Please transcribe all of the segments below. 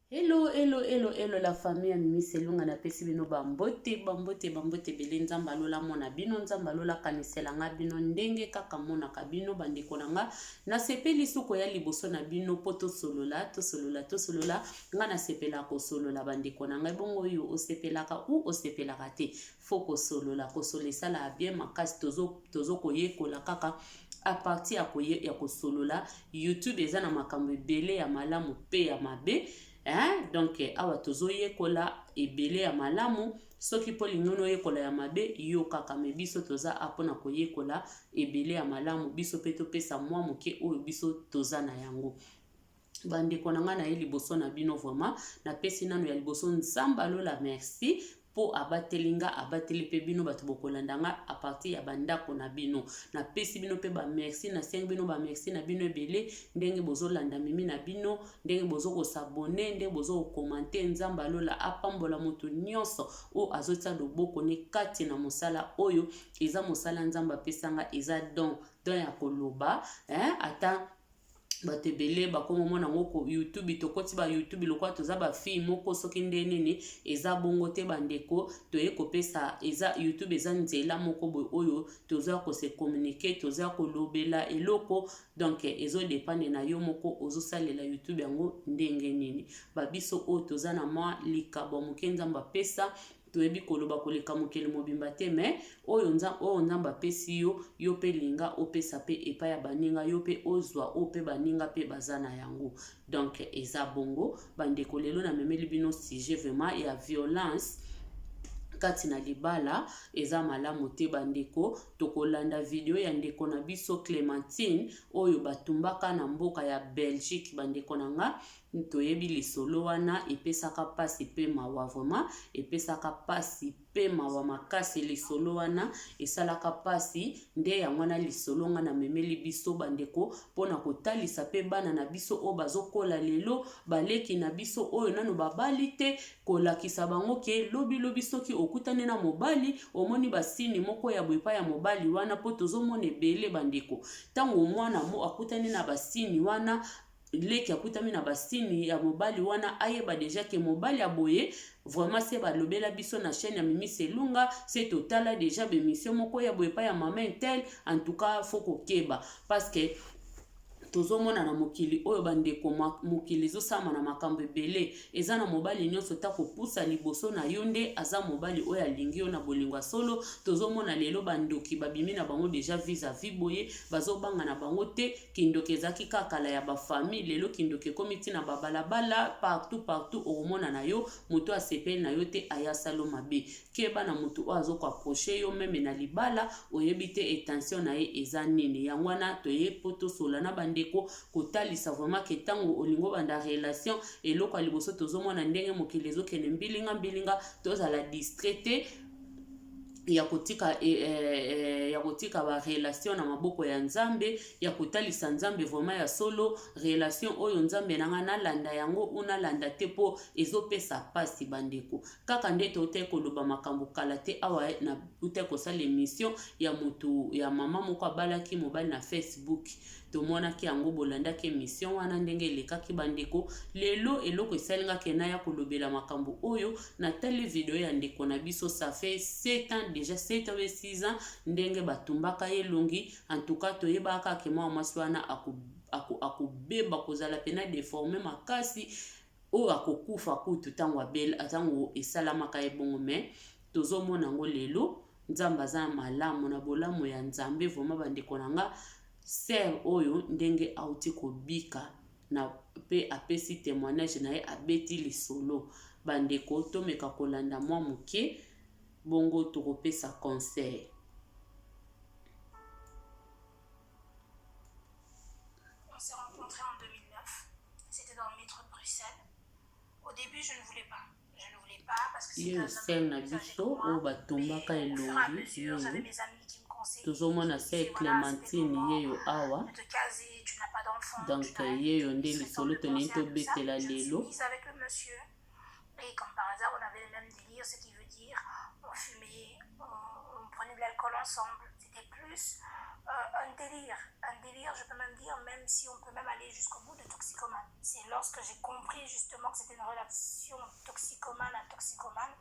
Hello, hello, hello, hello la famille ya Mimi Selunga napesi bino bambote bambote bambote ebele. Nzambe alola mona bino, Nzambe alola kanisela nga bino ndenge kaka monaka bino bandeko na nga. Nasepeli suko ya liboso na bino mpo tosolola tosolola tosolola. Nga nasepelaka kosolola bandeko na ngai, bongo oyo osepelaka ou osepelaka te, fo kosolola. Kosolola esalaka bien makasi, tozo tozo koyekola kaka à partir ya koye ya kosolola. YouTube eza na makambo ebele ya malamu pe ya mabe hein? Donc awa tozoyekola ebele ya malamu. Soki mpo olingi oyekola ya mabe yo kaka, me biso toza a mpona koyekola ebele ya malamu, biso mpe topesa mwa moke oyo biso toza na yango. Bandeko na ngai, na ye liboso na bino vraiment napesi nano ya liboso Nzambe alola merci mpo abateli nga, abateli mpe bino bato bokolanda nga à partir ya bandako na bino. Napesi bino mpe bamerci, nasengi bino bamerci na bino ebele ndenge bozolanda Mimi na bino, ndenge bozo kosabone, ndenge bozo kokomante. Nzambe alola apambola moto nyonso oyo azotia loboko ne kati na mosala oyo. Eza mosala Nzambe apesanga, eza don don ya koloba hein, ata bato ebele bakoma omona yango ko YouTube. Tokoti ba YouTube lokola toza ba fille moko soki nde nini, eza bongo te bandeko. Toye kopesa eza YouTube, eza nzela moko boye oyo toza kose communiquer, toza kolobela eloko. Donc ezodependre na yo moko ozosalela YouTube yango ndenge nini. Babiso oyo toza na mwa likabo moke Nzambe apesa, toyebi koloba koleka mokili mobimba te, me oyo oyo Nzambe apesi yo, yo mpe linga opesa mpe epai ya baninga, yo mpe ozwa oyo mpe baninga mpe baza na yango. Donc eza bongo bandeko. Lelo namemeli bino sujet vraiment ya violence kati na libala. Eza malamu te bandeko. Tokolanda video ya ndeko na biso Clementine oyo batumbaka na mboka ya Belgique. Bandeko na nga, toyebi lisolo wana epesaka mpasi mpe mawa, vraiment epesaka mpasi mpe mawa makasi. Lisolo wana esalaka mpasi, nde yango wana lisolo nga namemeli biso bandeko, mpona kotalisa mpe bana na biso oyo bazokola lelo, baleki na biso oyo nano babali te, kolakisa bango ke lobilobi soki okutani na mobali, omoni basini moko ya boye epai ya mobali wana, mpo tozomona ebele bandeko, ntango mwana mo akutani na basini wana, leki akutami na basini ya mobali wana, ayeba deja ke mobali ya boye vraiment se balobela biso na chaîne ya Mimi Selunga, se totala deja bemission moko ya boye epai ya mama intel. En tout cas faut kokeba, parce que tozomona na mokili oyo bandeko, mokili ezosalama na makambo ebele. Eza na mobali nyonso ta kopusa liboso na yo nde aza mobali oyo alingi yo na bolingo ya solo. Tozomona lelo bandoki babimi na bango deja vis-à-vis boye, bazobanga na bango te. Kindoki ezalaki kaka kala ya bafamille, lelo kindoki ekomi ntina babalabala partout partout. Okomona na yo moto asepeli na yo te, aya salo mabe. Keba na moto oyo azokoapproche yo meme na libala, oyebi te intention na ye eza nini. Yango wana toye mpo tosola na bandeko, kotalisa vraiment ke ntango olingi obanda relation, eloko ya liboso tozomona ndenge mokili ezokende mbilinga mbilinga, tozala distrait te ya kotika eh, eh, ya kotika ba relation na maboko ya Nzambe, ya kotalisa Nzambe vraiment ya solo relation oyo Nzambe na nga nalanda yango ou nalanda te, mpo ezopesa mpasi bandeko. Kaka nde toutaki koloba makambo kala te awa, na utaki kosala émission ya motu ya mama moko abalaki mobali na Facebook, tomonaki yango, bolandaki émission wana ndenge elekaki bandeko. Lelo eloko esalingaki naya kolobela makambo oyo, natali video ya ndeko na biso, ça fait 7 ans déjà, 7 ans ou 6 ans ndenge batumbaka ye elongi. En tout cas toyebaka kaka mwa mwasi wana akobeba, kozala pena déformé makasi, oyo akokufa kutu ntango abela, ntango esalamaka ye bongo. Me tozomona yango lelo, Nzambe aza malamu, na bolamu ya Nzambe vraiment bandeko na nga, sœur oyo ndenge auti kobika na mpe apesi témoignage na ye, abeti lisolo. Bandeko, tomeka kolanda mwa moke, bongo tokopesa conseil. On s'est rencontrés en 2009. C'était dans le métro de Bruxelles. Au début, je ne voulais pas. Je ne voulais pas parce que c'était ye un sœur homme na plus âgé que biso moi. oyo batumbaka Mais au fur et à elongi mesure, j'avais yeyo, mes amis qui me conseillait, qui tozomona me sœur disaient, voilà, c'était le Clémentine moment yeyo awa. de te caser, tu n'as pas d'enfant, Donc tu n'as rien du yeyo tout, nde il serait temps lisolo de tolingi penser à tout ça. tobetela Je me suis lelo. mise avec le monsieur. Et comme par hasard, on avait le même délire, ce qui veut dire, on fumait, on prenait prenait de l'alcool ensemble. C'était plus euh, un délire. Un délire, je peux même dire, même si on peut même aller jusqu'au bout de toxicomane. C'est lorsque j'ai compris justement que c'était une relation toxicomane à toxicomane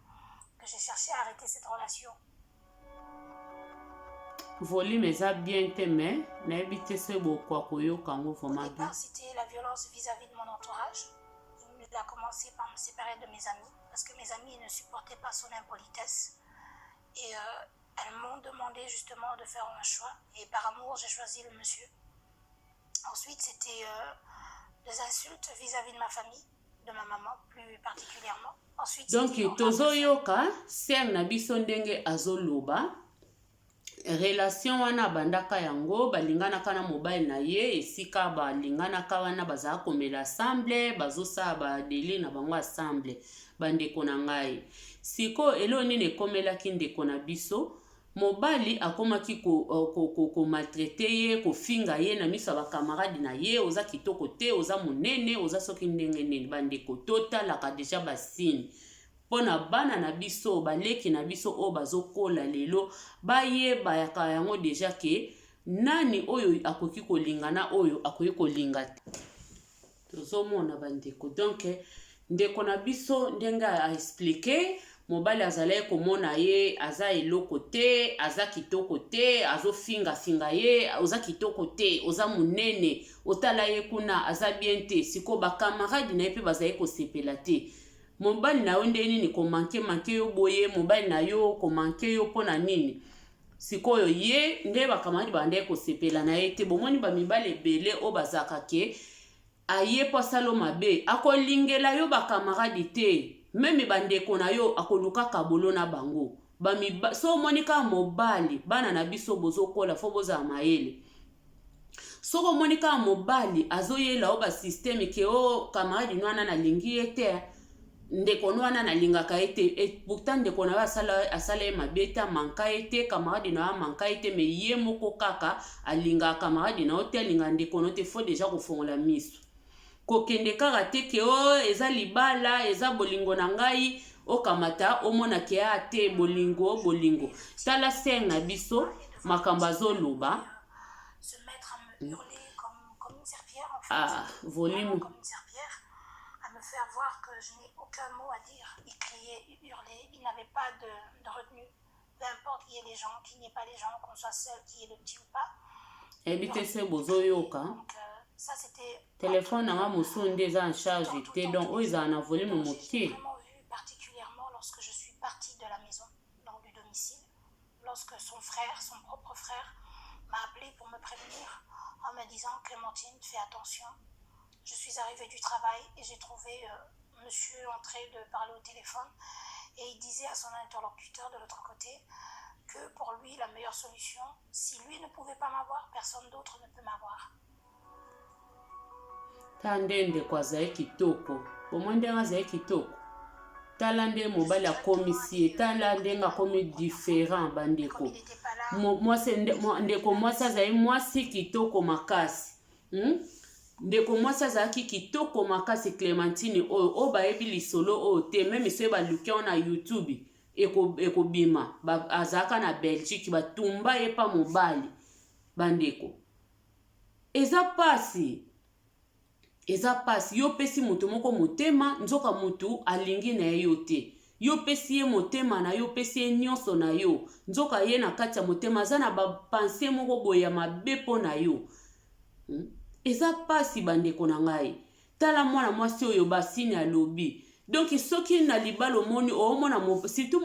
que j'ai cherché à arrêter cette relation. Volume eza bien te mais nayebi te soki bokoka koyoka yango vraiment Au bien. départ, c'était la violence vis-à-vis de mon entourage. Il a commencé par me séparer de mes amis parce que mes amis ne supportaient pas son impolitesse. Et euh, elles m'ont demandé justement de faire un choix. Et par amour, j'ai choisi le monsieur. Ensuite, c'était euh, des insultes vis-à-vis de ma famille, de ma maman plus particulièrement. Ensuite, Donc c'était on m'a tozoyoka sœur na biso ndenge azoloba relation wana abandaka yango balinganaka na mobali na ye esika balinganaka wana bazala komela ensemble bazosala badélires na bango ensemble. Bandeko na ngai, sikoyo eloko nini ekomelaki ndeko na biso? Mobali akomaki komaltraiter ko, ko, ko ye, kofinga ye na miso ya bacamarades na ye: oza kitoko te, oza monene, oza soki ndenge nini. Bandeko, totalaka déjà basignes mpo na bana na biso, baleki na biso oyo bazokola lelo, bayebaka yango déjà ke nani oyo akoki kolinga na oyo akoki kolinga te. Tozomona bandeko, donc ndeko na biso ndenge aexpliquer, mobali azalaki komona ye aza eloko te, aza kitoko te, azofingafinga ye: oza kitoko te, oza monene, otala ye kuna aza bien te. Sikoyo bacamarades na ye mpe bazali kosepela te. Mobali na yo nde nini komanquer manquer yo boye? Mobali na yo komanquer yo mpo na nini? Sikoyo ye nde bacamarades bandeki kosepela na ye te. Bomoni bamibali ebele oyo bazalaka ke aye mpo asala mabe, akolingela yo bacamarades te, même bandeko na yo akolukaka bolo na bango. So omoni kaka mobali, bana na biso bozokola, faut bozala mayele. Soki omoni kaka mobali azoyela o basystème ke o camarade no wana nalingi ye te, ndeko no wana nalingaka ye te, pourtant ndeko na yo asala ye mabe te, amanka ye te, camarade na yo amanka ye te, mais ye moko kaka alingaka camarade na yo te, alingaka ndeko na yo te, faut déjà kofongola miso. Kokende kaka te ke o eza libala, eza bolingo na ngai, okamata omona ke a te bolingo bolingo. Tala sœur na biso makambo azoloba. Se mettre à me hurler comme une serpillière en fait. Ah, volume. Comme une serpillière, à me faire voir que je n'ai aucun mot à dire. Il criait, il hurlait, il n'avait pas de retenue. Peu importe qu'il y ait les gens, qu'il n'y ait pas les gens, qu'on soit seul, qu'il y ait le petit ou pas. Eyebi te se bozoyoka. Donc, ça c'était Telefone nanga mosusu nde eza en charge te, donc oyo ezala na volume moke. J'ai vraiment vu particulièrement lorsque je suis partie de la maison, donc du domicile, lorsque son frère, son propre frère, m'a appelé pour me prévenir en me disant: Clémentine, fais attention. Je suis arrivée du travail et j'ai trouvé monsieur en train de parler au téléphone et il disait à son interlocuteur de l'autre côté que pour lui, la meilleure solution, si lui ne pouvait pas m'avoir, personne d'autre ne peut m'avoir. Ta nde ndeko azali kitoko, bomoi ndenge azali kitoko, tala nde mobali akomisi ye, tala ndenge akomi différent. Bandeko, mwasi, ndeko mwasi azali mwasi kitoko makasi, Ndeko mwasi azalaki kitoko makasi, Clémentine oyo. Oyo bayebi lisolo oyo te, même soki baluki yango na YouTube ekobima. Azalaka na Belgique, batumba ye pa mobali. Bandeko, eza pasi, eza pasi. Yo opesi moto moko motema, nzoka motu alingi na ye yo te. Yo opesi ye motema na yo, opesi ye nyonso na yo, nzoka ye na kati ya motema aza na bapensées moko boye ya mabe mpo na yo, Eza pasi, bandeko na ngai. Tala mwana mwasi oyo, basignes alobi. Donc soki na libala omoni, oomona, surtout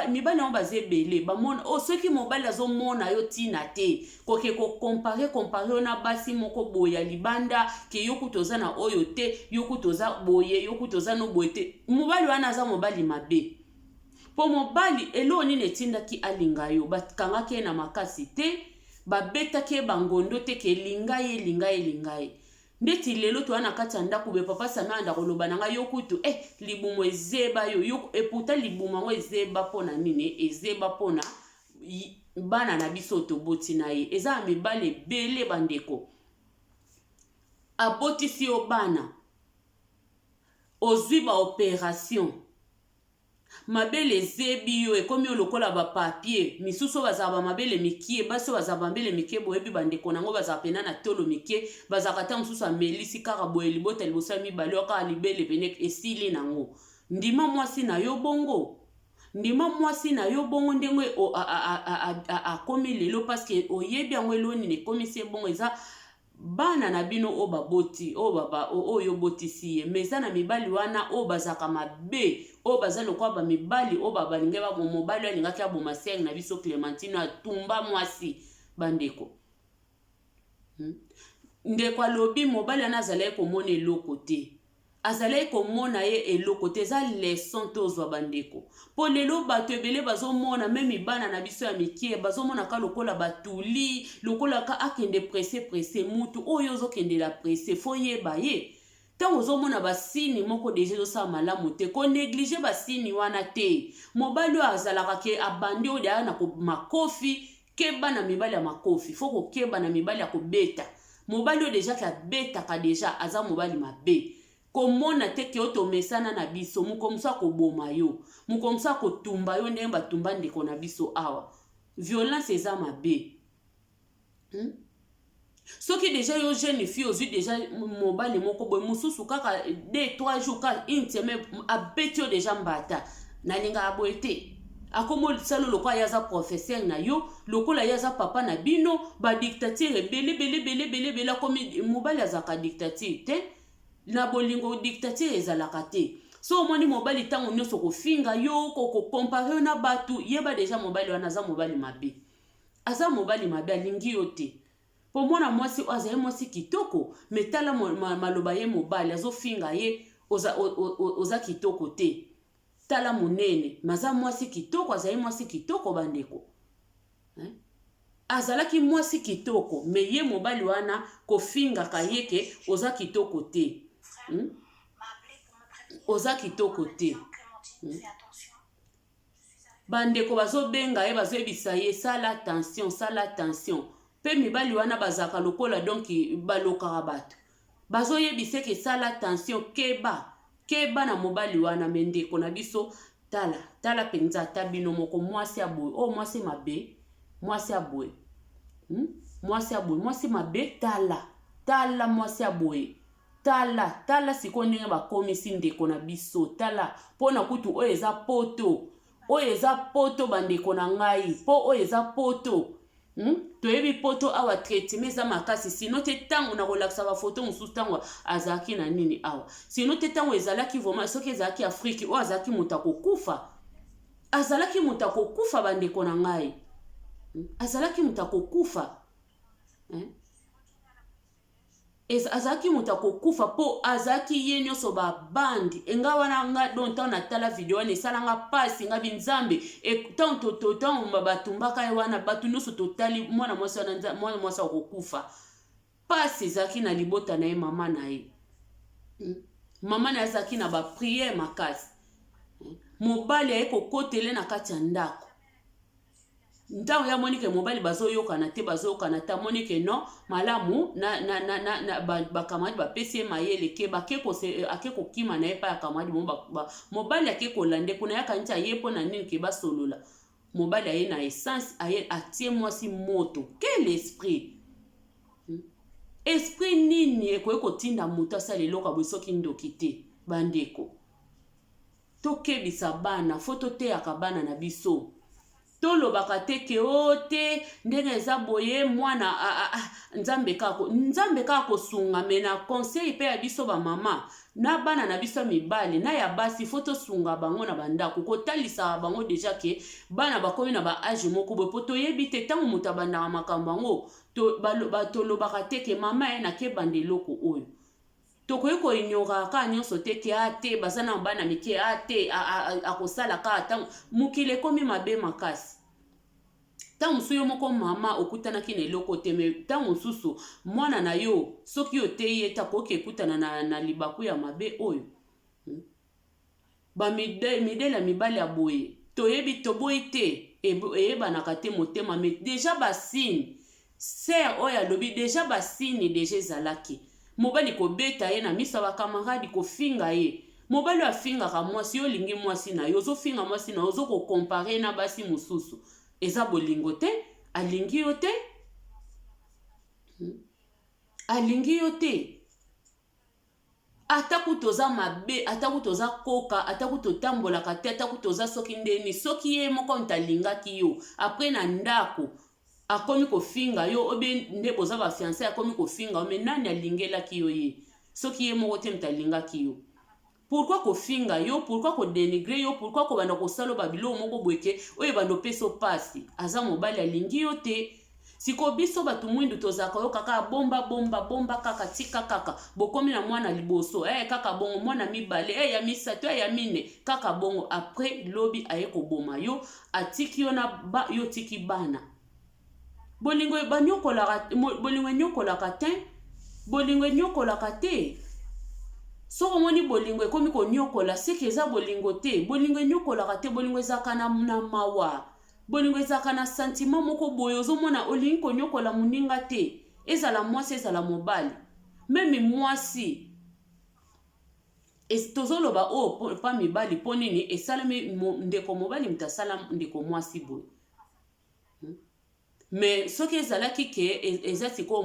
mibali yango baza ebele, bamona oh, soki mobali azomona yo ntina te, koke kocomparer comparer yo na basi moko boye ya libanda, ke yo kutu oza na oyo te, yo kutu oza boye, yo kutu oza no boye te, mobali wana aza mobali mabe. Mpo mobali, eloko nini etindaki alinga yo? Bakangaki ye na makasi te, babetaki ye bangondo te ke elinga ye, elinga ye, elinga ye. Ndeti lelo toya na kati ya ndako boye, papa Sami anda koloba na ngai: yo kutu eh, libumu ezeba yo, yo eputa libumu yango ezeba mpo na nini? Ezeba mpona bana na biso toboti na ye. Eza ya mibali ebele, bandeko. Abotisi yo bana, ozwi baopération. Mabele ezebi yo, ekomi yo lokola ba papier. Misusu oyo bazalaka ba mabele mikie, basi oyo bazalaka ba mabele mikie, boyebi bandeko na yango bazalaka pena na tolo mike, bazalaka ntango mosusu amelisi kaka boye libota liboso ya mibale oyo kaka libele pene esili nango. Ndima mwasi na yo bongo. Ndima mwasi na yo bongo ndenge akomi lelo, parce que oyebi yango eloko nini ekomisi ye bongo. Eza bana na bino oyo baboti, oyo obotisi ye. Mais eza na mibali wana oyo bazalaka mabe, oyo baza lokola bamibali oyo balingi mobali oyo alingaki aboma sœur na biso Clémentine, atumba mwasi. Bandeko, Ndeko alobi mobali wana azalaki komona eloko te, azalaki komona ye eloko te. Eza leçon tozwa, bandeko, mpo lelo bato ebele bazomona, même bana na biso ya mike bazomona ka lokola batuli, lokola ka akende presse presse. Mutu oyo ozokendela presse, faut yeba ye. Ntango ozomona basigne moko déjà ezosala malamu te, konégliger basigne wana te. Mobali oyo azalaka ke abandi oyo deya na makofi, keba na mibali ya makofi. Faut kokeba na mibali ya kobeta. Mobali oyo déjà ke abetaka, déjà aza mobali mabe. Komona te ke oyo tomesana na biso. Moko mosu akoboma yo, moko mosu akotumba yo ndenge batumba ndeko na biso awa. Violence eza mabe, Soki déjà yo jeune fille ozwi déjà mobali moko boye mosusu, kaka 2, 3 jours, kaka une semaine, abeti yo déjà mbata, nalingaka boye te. Akomosala lokola ye aza professeur na yo, lokola ye aza papa na bino. Badictature ebele ebele ebele ebele ebele. Akomi mobali azalaka dictature te. Na bolingo dictature ezalaka te. So omoni mobali ntango nyonso kofinga yo, kocomparer yo na bato, yeba déjà mobali wana aza mobali mabe, aza mobali mabe, alingi yo te. Mpo mwana mwasi oyo azali mwasi kitoko, mais tala maloba ye mobali azofinga ye: oza, oza kitoko te, tala monene. Mais aza mwasi kitoko, azali mwasi kitoko, bandeko, eh? Azalaki mwasi kitoko, mais ye mobali wana kofingaka ye ke oza kitoko te, Oza kitoko te, Bandeko bazobenga ye, bazoyebisa ye: sala attention, sala attention. Mpe mibali wana bazalaka lokola, donc balokaka bato. Bazoyebisa eke sala attention, keba, keba na mobali wana. Mais ndeko na biso, tala, tala mpenza ata bino moko, mwasi ya boye oyo, mwasi mabe, mwasi ya boye, Mwasi ya boye, mwasi mabe. Tala, tala mwasi ya boye, tala, tala sikoyo ndenge bakomisi ndeko na biso. Tala mpona kutu oyo eza poto, oyo eza poto, bandeko na ngai, mpo oyo eza poto, Toyebi poto awa traitement eza makasi. Sinon te, ntango na kolakisa bafoto mosusu ntango azalaki na nini awa, sinon te, ntango ezalaki vraiment, soki ezalaki Afrique, oyo azalaki moto akokufa, azalaki moto akokufa, bandeko na ngai, Azalaki moto akokufa, Azalaki moto akokufa mpo azalaki ye nyonso babandi enga wana. Nga donc ntango natala video wana, esalanga mpasi. Nga binzambe, ntango batumbaka ye wana, bato nyonso totali mwana mwasi wana, mwana mwasi akokufa. Mpasi ezalaki na libota na ye, mama na ye, Mama na ye azalaki na baprière makasi. Mobali aye kokotele na kati ya ndako. Ntango ye amoni ke mobali bazoyokana te, bazoyokana te, amoni ke non, malamu na bacamarade bapesi ye mayele ke ake kokima na ye epai ya camarade. Mobali ake kolande kuna, yaka nti aye mpo na nini ke basolola. Mobali aye na essence, aye atie mwasi moto. Quel esprit, Esprit nini ekoki kotinda moto asala eloko ya boye soki ndoki te? Bandeko, tokebisa bana. Faut toteyaka bana na biso. Tolobaka te ke o te, ndenge eza boye, mwana Nzambe kaka, Nzambe kaka kosunga. Mais na conseil mpe ya biso bamama na bana na biso ya mibali na ya basi, faut tosunga bango na bandako, kotalisaka bango déjà ke bana bakomi na baâge moko boye, mpo toyebi te ntango moto abandaka makambo yango. Tolobaka te ke mama ye nakebanda eloko oyo. Tokoki koignorer kaka nyonso te ke a te, baza na bana mike, a te, akosala kaka. Ntango mokili ekomi mabe makasi, ntango mosusu yo moko mama okutanaki na eloko te, mais ntango mosusu mwana na yo, soki oteyi ye te, akoki ekutana na libaku ya mabe oyo, Bamidele ya mibali ya boye, toyebi, toboyi te, eyebanaka te motema. Mais déjà basigne, sœur oyo alobi déjà basigne déjà ezalaki: mobali kobeta ye na miso ya bacamarade, kofinga ye. Mobali oyo afingaka mwasi, yo olingi mwasi na yo, ozofinga mwasi na yo, ozo ko comparer na basi mosusu. Eza bolingo te, alingi yo te. Alingi yo te. Ata kutu oza mabe, ata kutu oza koka, ata kutu otambolaka te, ata kutu oza soki ndeni, soki ye moko moto alingaki yo, après na ndako akomi kofinga yo, obe nde boza ba fiancé akomi kofinga yo, mais nani alingelaki yo ye? Soki ye moko te moto alingaki yo. Pourquoi kofinga yo? Pourquoi kodenigre yo? Pourquoi kobanda kosala ba biloko moko boye ke oyo ebanda opesa pasi? Aza mobali alingi yo te. Sikoyo biso bato mwindu tozalaka yo kaka bomba bomba bomba kaka tika kaka bokomi na mwana liboso kaka bongo mwana mibale ya misato ya mine kaka bongo après lobi aye koboma yo atiki yo na ba, yo tiki bana. Bolingo banyokolaka, bolingo enyokolaka te, bolingo enyokolaka te. Soki omoni bolingo ekomi konyokola, seke eza bolingo te. Bolingo enyokolaka te, bolingo ezalaka na, na mawa. Bolingo ezalaka na sentiment moko boye, ozomona olingi konyokola moninga te. Ezala mwasi, ezala mobali. Meme mwasi, tozoloba oyo pa mibali mpo nini esalemi ndeko mobali moto asala ndeko mwasi boye. Mais soki ezalaki ke eza sikoyo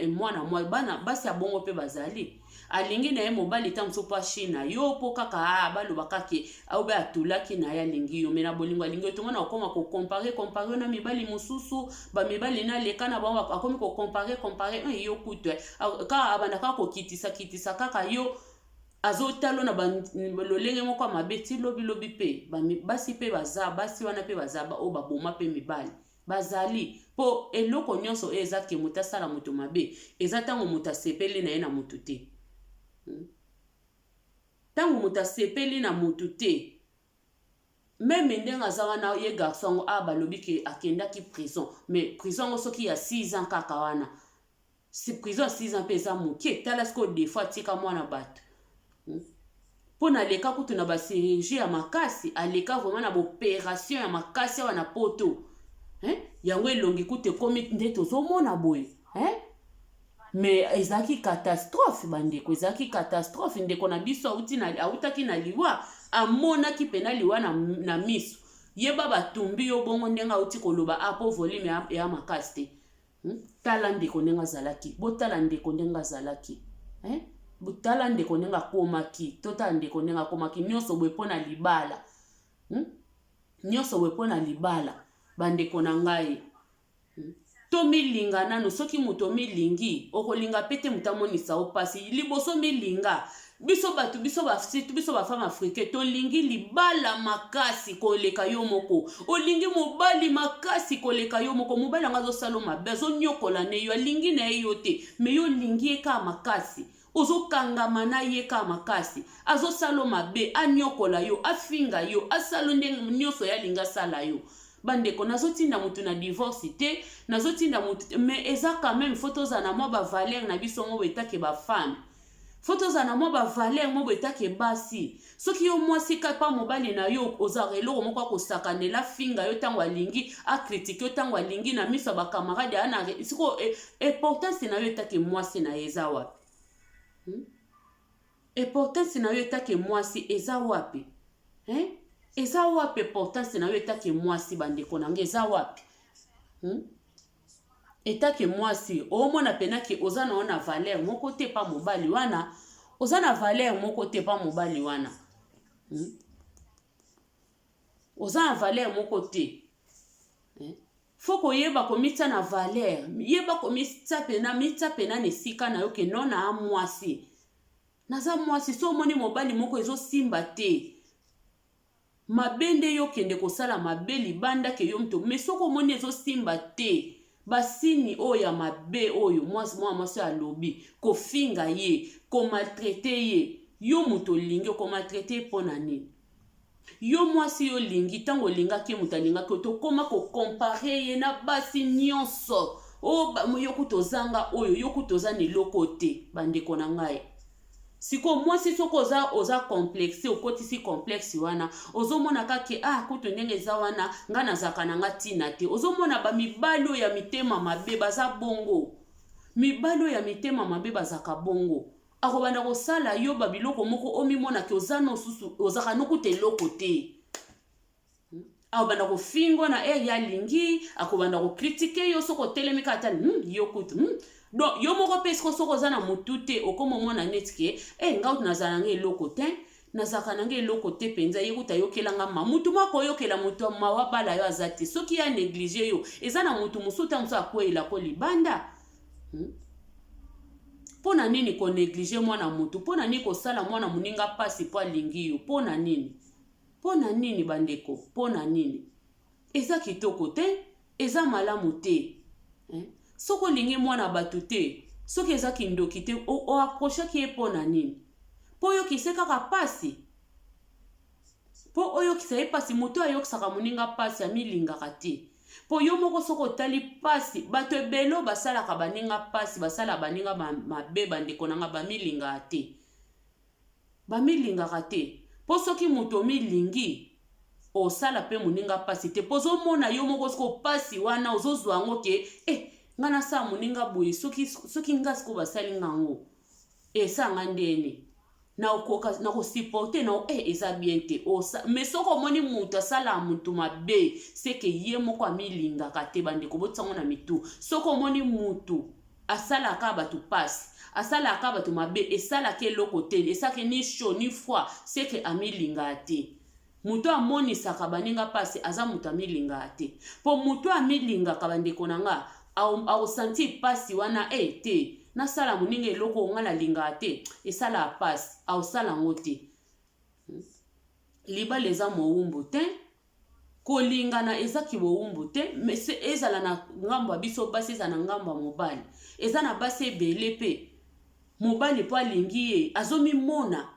mwana mwa bana basi ya bongo mpe bazali alingi na ye mobali ntango mosusu mpo ashina yo mpo kaka baloba kaka obe atulaki na ye alingi yo, mais na bolingo alingi yo tomona okoma kocomparer comparer na mibali mosusu, bamibali naleka na bango akomi kocomparer comparer yo kutu kaka abanda kaka kokitisa kitisa kaka yo azotala na lolenge moko ya mabe ti lobilobi mpe basi mpe baza basi wana mpe baza oyo baboma mpe mibali bazali mpo eloko nyonso oyo eza ke moto asala moto mabe eza ntango moto asepeli na ye na motu te. Ntango moto asepeli na motu te, même ndenge aza wana ye garçon yango awa balobi ke akendaki prison, mais prison yango soki ya 6 ans kaka wana, si prison ya 6 ans mpe eza moke. Tala sikoyo des fois atika mwana bato mpo na aleka kutu na bachirurgie ya makasi, aleka vraiment na baopération ya makasi awa na poto, hein? Yango elongi kutu ekomi nde tozomona boye, hein? Mais ezalaki catastrophe bandeko, ezalaki catastrophe. Ndeko na biso autaki na liwa, amonaki mpena liwa na miso. Yeba batumbi yo bongo ndenge auti koloba a po volume ya makasi te. Tala ndeko ndenge azalaki, botala ndeko ndenge azalaki, eh? Tala ndeko ndenge akomaki, totala ndeko ndenge akomaki nyonso boye mpo na libala, Nyonso boye mpo na libala. Bandeko na ngai, Tomilinga nanu. Soki moto omilingi, okolinga pe te moto amonisa yo mpasi. Liboso milinga. Biso bato, biso biso bafemme africain, tolingi libala makasi koleka yo moko. Olingi mobali makasi koleka yo moko. Mobali yango azosala mabe, azonyokola ne yo, alingi na ye yo te, mais yo olingi ye kaka makasi, ozokangama na ye kaka makasi. Azosala mabe, anyokola yo, afinga yo, asala ndenge nyonso ye alingi asala yo. Bandeko, nazotinda motu na divorce te, nazotinda motu te, mais eza quand même faut tozala na mwa bavaleur na biso mo boye take bafemme, faut tozala na mwa bavaleur mo boye take basi. Soki yo mwasi kapa mobali na yo ozalaka eloko moko akosakanela, afinga yo ntango alingi, acritiquer yo ntango alingi na miso ya bacamarade aya na sikoyo, importance na yo etake mwasi na ye eza wapi, Importance na yo etake mwasi eza wapi, hein? Eza wapi importance na yo etake mwasi? Bandeko na ngai, eza wapi, Etake mwasi omona pena ke oza na yo na valeur moko te pa mobali wana, oza na valeur moko te pa mobali wana, Oza na valeur moko te, eh? Faut koyeba komitia na valeur, yeba komitia pena, mitia pena na esika na yo ke no na mwasi, naza mwasi. So omoni mobali moko ezosimba te, mabe nde yo okende kosala mabe libanda ke yo moto. Mais soki omoni ezosimba te, basini oyo ya mabe oyo mwana mwasi oyo alobi, kofinga ye, komaltraiter ye, yo moto olingi okomaltraiter ye mpo na nini? Yo mwasi, yo olingi, ntango olingaki ye, moto alingaki yo, tokóma kocomparer ye na basi nyonso oyo, yo kuta ozanga oyo, yo kuta oza na eloko te. Bandeko na ngai, sikoyo mwasi soki oza complexe, okotisi complexe wana, ozomona kaka ah kutu ndenge eza wana, ngai nazalaka na nga ntina te. Ozomona bamibali oyo ya mitema mabe baza bongo, mibali oyo ya mitema mabe bazalaka bongo. Akobanda kosala yo ba biloko moko omimona ke oza no susu, ozaka no kuta eloko te. Akobanda kofingo na heure ye alingi, akobanda kokritike yo soki otelemi kaka tani, yo kutu, Donc yo moko mpe siko soki oza na mutu te, okoma omona neti ke eh, nga kutu nazala nanga eloko te, nazalaka nanga eloko te mpenza, ye kutu ayokela nga ma mutu moko akoyokela mutu mawa bala yo aza te. Soki ye anéglige yo, eza na mutu mosusu ta mosusu akweyela ko libanda. Mpo na nini konéglige mwana mutu? Mpo na nini kosala mwana moninga mpasi mpo alingi yo? Mpo na nini? Mpo na nini bandeko? Mpo na nini? Eza kitoko te, eza malamu te. Soki olingi mwana bato te, soki eza kindoki te, oapprochaki ye mpo na nini? Mpo oyokisa ye kaka mpasi? Mpo oyokisa ye mpasi? Moto ayokisaka moninga mpasi amilingaka te. Mpo yo moko soki otali mpasi, bato ebele oyo basalaka baninga mpasi, basalaka baninga mabe, bandeko na nga, bamilingaka te. Bamilingaka te. Mpo soki moto omilingi, osala mpe moninga mpasi te. Mpo ozomona yo moko sikoyo mpasi wana ozozwa yango ke nga nasala moninga boye, soki nga sikoyo basali nga yango, esala nga ndeni? Nakoka, nakosupporte na eza bien te. Mais soki omoni moto asalaka moto mabe, seke ye moko amilingaka te. Bandeko, botisango na mitu. Soki omoni moto asalaka bato pasi, asalaka bato mabe, esalaka eloko te, esalaka ni chaud ni froid, seke amilingaka te. Moto amonisaka baninga pasi aza moto amilingaka te. Po moto amilingaka, bandeko na nga, akosentir pasi wana, te, nasala moninga eloko oyo nga nalingaka te, esalaka pasi, akosala yango te. Libala eza mowumbu te, kolingana eza kibowumbu te, mais ezala na ngambo ya biso basi, ezala na ngambo ya mobali. Eza na basi ebele mpe mobali mpo alingi ye, azomimona,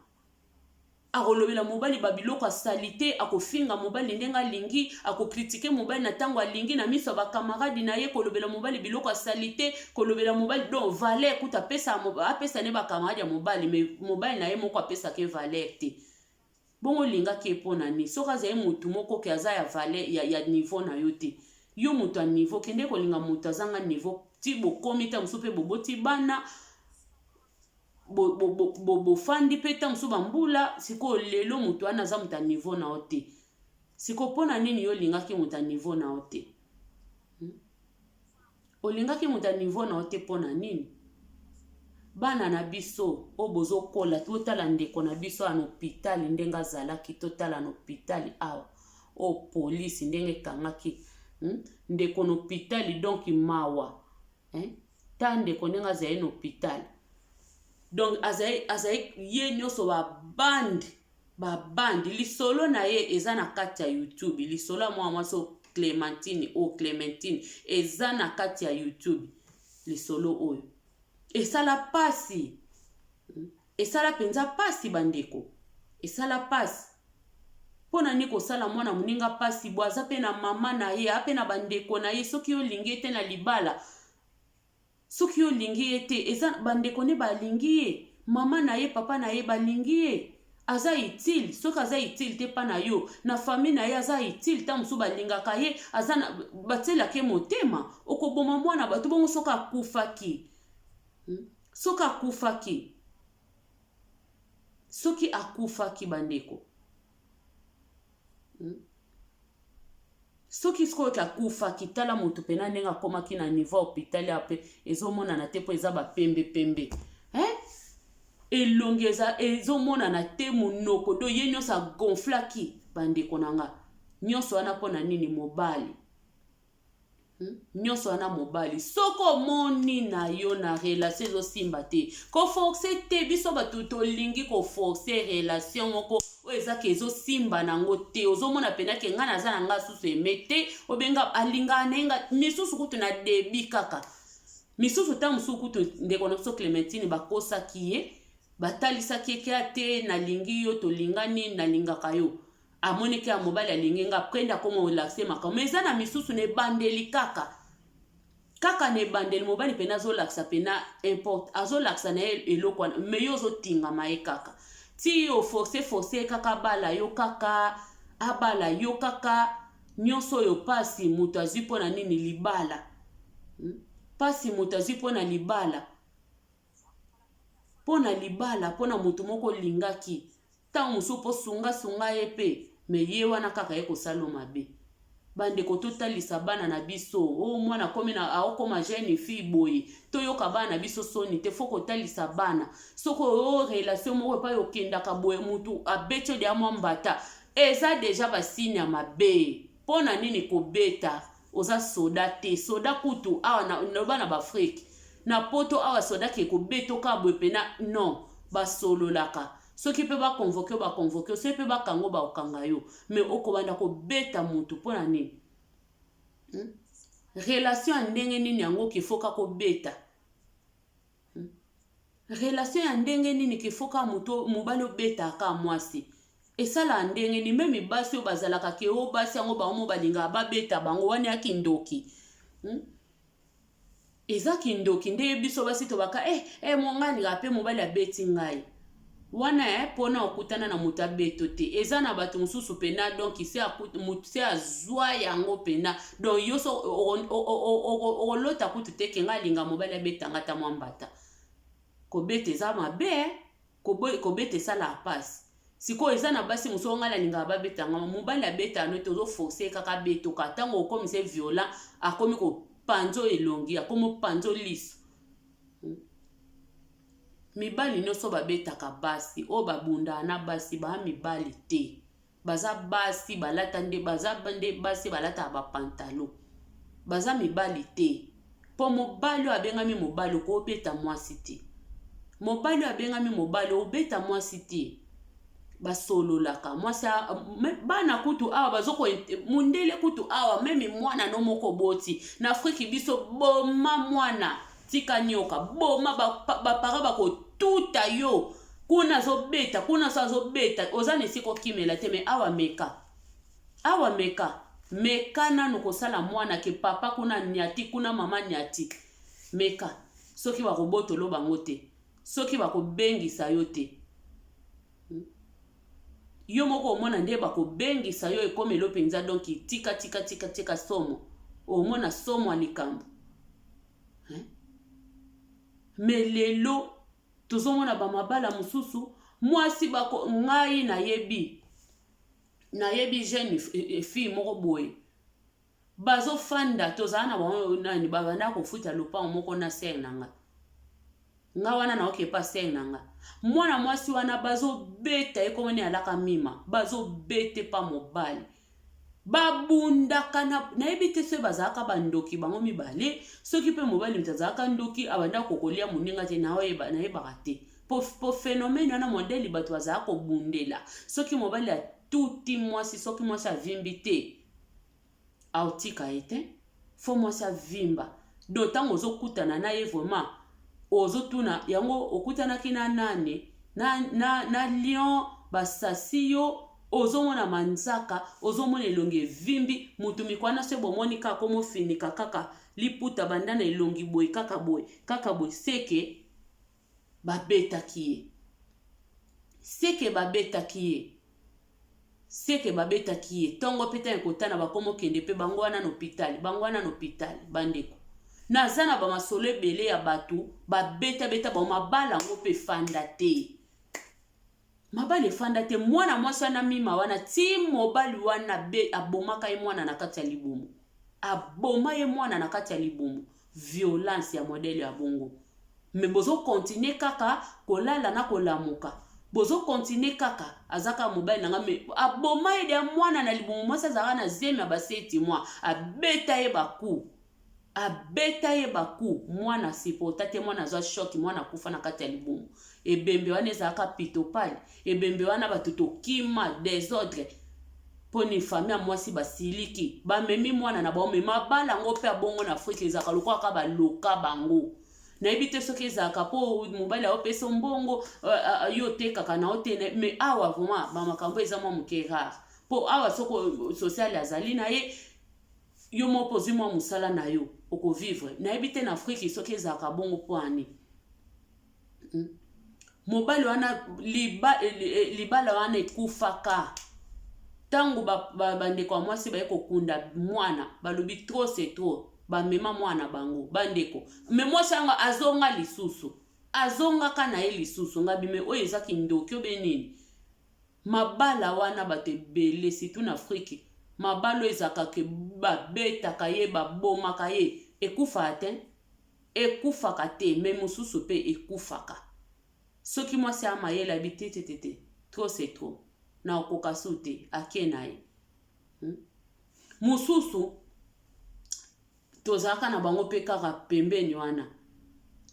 akolobela mobali ba biloko asali te, akofinga mobali ndenge alingi, akokritike mobali na ntango alingi na miso ya bakamaradi na ye, kolobela mobali biloko asali te, kolobela mobali donc valeur kuta apesa ne bakamaradi ya mobali, mais mobali na ye moko apesaka ye valeur te. Bongo olingaki ye mpo na nini? Soki azali motu moko ke aza ya valeur ya niveau na yo te, yo moto ya niveau, kende kolinga moto azanga niveau ti bokomi ta mosusu mpe boboti bana, bofandi mpe ta mosusu bambula. Sikoyo lelo moto wana aza moto ya niveau na yo te. Sikoyo mpo na nini yo olingaki moto ya niveau na yo te? Olingaki moto ya niveau na yo te mpo na nini? Bana na biso oyo bozokola, totala ndeko na biso awa na hôpital ndenge azalaki, totala na hôpital awa oyo polisi ndenge ekangaki ndeko na hôpital, donc mawa. Ta ndeko ndenge azali na hôpital, donc azali ye nyonso babandi babandi. Lisolo na ye eza na kati ya YouTube. Lisolo ya mwana mwasi oyo Clémentine, oyo Clémentine, eza na kati ya YouTube. Lisolo oyo esala pasi, esala mpenza pasi bandeko, esala pasi. Mpo na nini kosala mwana moninga pasi bo? Aza mpe na mama na ye, aza mpe na bandeko na ye. Soki yo olingi ye te na libala, soki yo olingi ye te, eza bandeko nde balingi ye, mama na ye, papa na ye balingi ye. Aza utile. Soki aza utile te mpa na yo, na famille na ye aza utile, ntango mosusu balingaka ye, aza na batielaka ye motema. Okoboma mwana bato bongo. Soki akufaki, Soki akufaki, soki akufaki bandeko, Soki sikoyo akufaki, tala moto mpena ndenge akomaki na niveau ya hôpital ya mpe ezomonana te mpo eza bapembe pembe, eh? Elongi eza ezomonana te, monoko do ye nyonso agonflaki. Bandeko na nga, nyonso wana mpo na nini? Mobali, Nyonso wana mobali. Soki omoni na yo na relation ezosimba te, koforce te. Biso bato tolingi koforce relation moko oyo ezaki ezosimba nango te. Ozomona mpena ke ngai naza na ngai susu aime te, obenga alingaka na ye nga misusu kutu na début kaka, misusu ta mosusu kutu ndeko na biso Clémentine bakosaki ye, batalisaki ye ke te, nalingi yo, tolingani, nalingaka yo. Amoniki ya mobali alingi nga, prende akoma olakise makambo. Mais eza na misusu na ebandeli kaka, kaka na ebandeli, mobali mpena azolakisa mpena importe, azolakisa na ye eloko wana, mais yo ozotingama ye kaka ti yo force force ye kaka abala yo, kaka abala yo kaka. Nyonso oyo mpasi moto azwi mpo na nini? Libala, Pasi moto azwi mpo na libala. Mpo na libala, mpo na moto moko olingaki, ntango mosusu mpo sungasunga ye mpe, mais ye wana kaka ye kosala yo mabe. Bandeko, totalisa bana na biso. O oh, mwana akomi na aokoma jeune fille boye, toyoka bana na biso soni te. Faut kotalisa bana, soki oyo relation moko epai okendaka boye, mutu abeti yo deya mwa mbata, eza déjà basigne ya mabe. Mpo na nini kobeta? Oza soda te. Soda kutu awa loba na baAfrique, na Poto awa, soda ke kobeta oka boye pena non, basololaka. Soki mpe baconvoquer yo, baconvoquer yo. Soki mpe bakanga yo, bakokanga yo. Mais okobanda kobeta motu mpo na nini, Relation ya ndenge nini yango qu'il faut kobeta, Relation ya ndenge nini qu'il faut ka moto mobali obetaka mwasi? Esalaka ndenge nini? Même basi oyo bazalaka ke o basi yango bango mo balingaka babeta bango, wana ya kindoki, Eza kindoki nde biso basi tobaka eh, monga alingaka mpe mobali abeti ngai wana mpona okutana na moto abeto te. Eza na bato mosusu mpena, donc se azwa yango mpena, donc yo so okolota kutu te ke ngai alinga mobali abetanga ata mwa mbata. Kobeta eza mabe, kobeta esalaka mpasi. Sikoyo eza na basi mosusu, ngai alingaka babetanga, mobali abetaka no te, ozoforcer kaka abetoka. Ntango okomisa violent, akomi kopanza elongi, akomi opanza liso. Mibali nyonso babetaka basi, oyo babundaka na basi, baa mibali te. Baza basi balata nde, baza nde basi balataka bapantalon, baza mibali te. Mpo mobali oyo abengami mobali okobeta mwasi te. Mobali oyo abengami mobali obeta mwasi te. Basololaka mwasi. Bana kutu awa bazoko, mundele kutu awa, même mwana no moko boti na Afriki, biso boma mwana, tika nyoka, boma, baparents bakotuta yo kuna, azobeta kuna, so azobeta, oza na esika okimela te. Mais awa meka, awa meka, meka nanu kosala mwana ke papa kuna niati, kuna mama niati. Meka soki bakobotolo bango te, soki bakobengisa yo te, Yo moko omona nde bakobengisa yo, ekomelo mpenza. Donc tika, tika, tika, tika somo, omona somo ya likambo. Mais lelo tozomona bamabala mosusu, mwasi bako. Ngai nayebi jeune fille moko boye, bazofanda, tozala na bango nani, babanda kofuta lopango moko na sœur na nga. Nga wana naoki epa sœur na nga. Mwana mwasi wana bazobeta ye, komoni alaka mima, bazobete pa mobali, babundaka. Nayebi te soki bazalaka bandoki bango mibale, soki mpe mobali moto azalaka ndoki, abanda kokolia moninga te, nayebaka te. Po phénomène wana, modèle bato bazalaka kobundela, soki mobali atuti mwasi, soki mwasi avimbi te, aotika ye te. Faut mwasi avimba. Donc ntango ozokutana na ye, vraiment ozotuna yango, okutanaki na nani? Na lion basasi yo, ozomona manzaka, ozomona elongi evimbi. Motu mikwana so bomoni kaka komofinika kaka liputa banda na elongi boye, kaka boye, kaka boye, seke babetaki ye, seke babetaki ye, seke babetaki ye. Ntongo mpe ntango ekotana, bakomokende mpe bango wana na hôpital, bango wana na hôpital. Bandeko, naza na bamasolo ebele ya bato babetabeta bango, mabala yango mpe efanda te, mabala efanda te. Mwana mwasi wana mima wana, ti mobali wana be abomaka ye mwana na kati ya libumu, aboma ye mwana na kati ya libumu. Violence ya modèle ya bongo, mais bozocontinuer kaka kolala na kolamuka, bozocontinuer kaka, aza kaka mobali na nga. Mais aboma ye deya mwana na libumu. Mwasi azalaka na zemi ya ba 7 mois, abeta ye baku, abeta ye baku, mwana supporta te, mwana azwa choc, mwana akufa na kati ya libumu. Ebembe wana ezalaka pitopale, ebembe wana bato tokima, désordre. Mponi famille ya mwasi basiliki, bamemi mwana na bango. Mais mabala yango mpe abongo na Afrike ezalaka lokola kaka baloka bango. Nayebi te soki ezalaka mpo mobali aopesa mbongo, yo otekaka na yo te. Mais awa vraiment bamakambo eza mwa moke rare, mpo awa soko social azali na ye, yo moko ozwi mwa mosala na yo, okovivre. Nayebi te na Afrike soki ezalaka bongo mpo ani, Mobali wana libala wana ekufaka ntango bandeko ya mwasi baye kokunda mwana, balobi trop c'est trop, bamema mwana bango bandeko. Mais mwasi yango azonga lisusu. Azongaka na ye lisusu. Nga bime oyo eza kindoki obe nini? Mabala wana bato ebele surtout na Afrique, mabala oyo ezalaka ke babetaka ye, babomaka ye, ekufaka te? Ekufaka te, mais mosusu pe ekufaka. Soki mwasi a mayele abi te te te te, trop c'est trop, nakokoka su te, ake na ye. Mosusu tozalaka na bango pe kaka pembeni wana,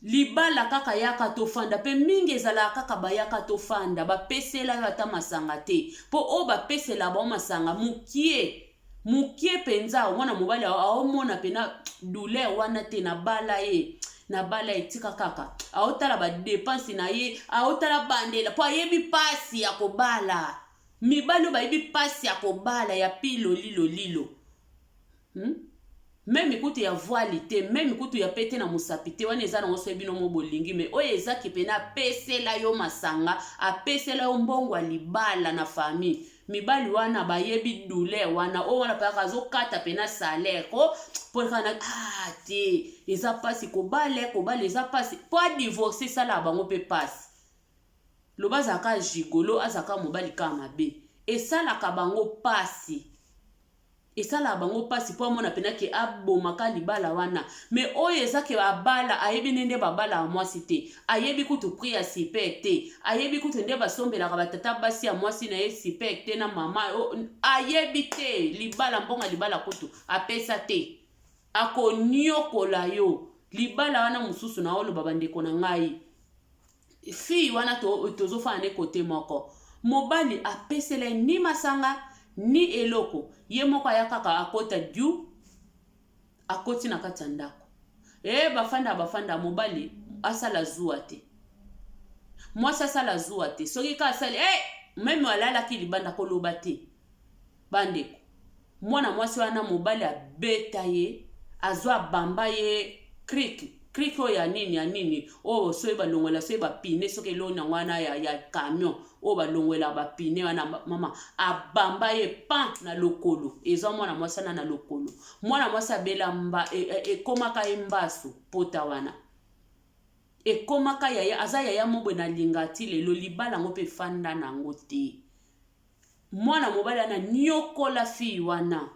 libala kaka yaka tofanda, pe mingi ezalaka kaka bayaka tofanda, bapesela yo ata masanga te, po oyo bapesela bango masanga mokie mokie mpenza, omona mobali aomona pena douleur wana te, nabala ye, nabala ye, tika kaka, aotala ba dépense na ye, aotala bandela, po ayebi pasi ya kobala. Mibali oyo bayebi pasi ya kobala ya pilolilolilo, Meme kutu ya voile te, meme kutu ya pete na mosapi te, wana eza nango soki bino mo bolingi, mais oyo ezaki pena apesela yo masanga, apesela yo mbongo ya libala na famille. Mibali wana bayebi douleur wana, oyo wana paka azokata pena salaire ko po na ah te, eza pasi kobala, kobala eza pasi, po a divorcer esalaka bango pe pasi. Loba azalaka gigolo, azalaka mobali kaka mabe, esalaka bango pasi. Esalaka bango pasi po amona pena ke abomaka libala wana. Mais oyo eza ke abala, ayebi nde nde babalaka mwasi te, ayebi kutu prix ya super te, ayebi kutu nde basombelaka ba tata basi ya mwasi na ye super te na mama, ayebi te libala, mbongo ya libala kutu apesa te, akoniokola yo libala wana. Mosusu na oloba bandeko na ngai, fille wana tozofanda ne kote moko, mobali apesela ye ni masanga ni eloko, ye moko aya kaka akota du akoti na kati ya ndako. E bafanda bafanda, mobali asala zuwa te, mwasi asala zuwa te, soki ka asali e meme alalaki libanda koloba te. Bandeko, mwana mwasi wana mobali abeta ye, azwa bamba ye cric cric oyo ya nini ya nini oyo soki balongola soki bapine soki eloni yango wana ya camion oyo balongolaka bapine wana, mama abamba ye pan na lokolo, ezwa mwana mwasi wana na lokolo, mwana mwasi abela mba ekomaka ye mbasu pota wana ekomaka yaya, aza yaya mobwe na linga ti lelo libala yango mpe efanda nango te. Mwana mobali wana niokola fille wana,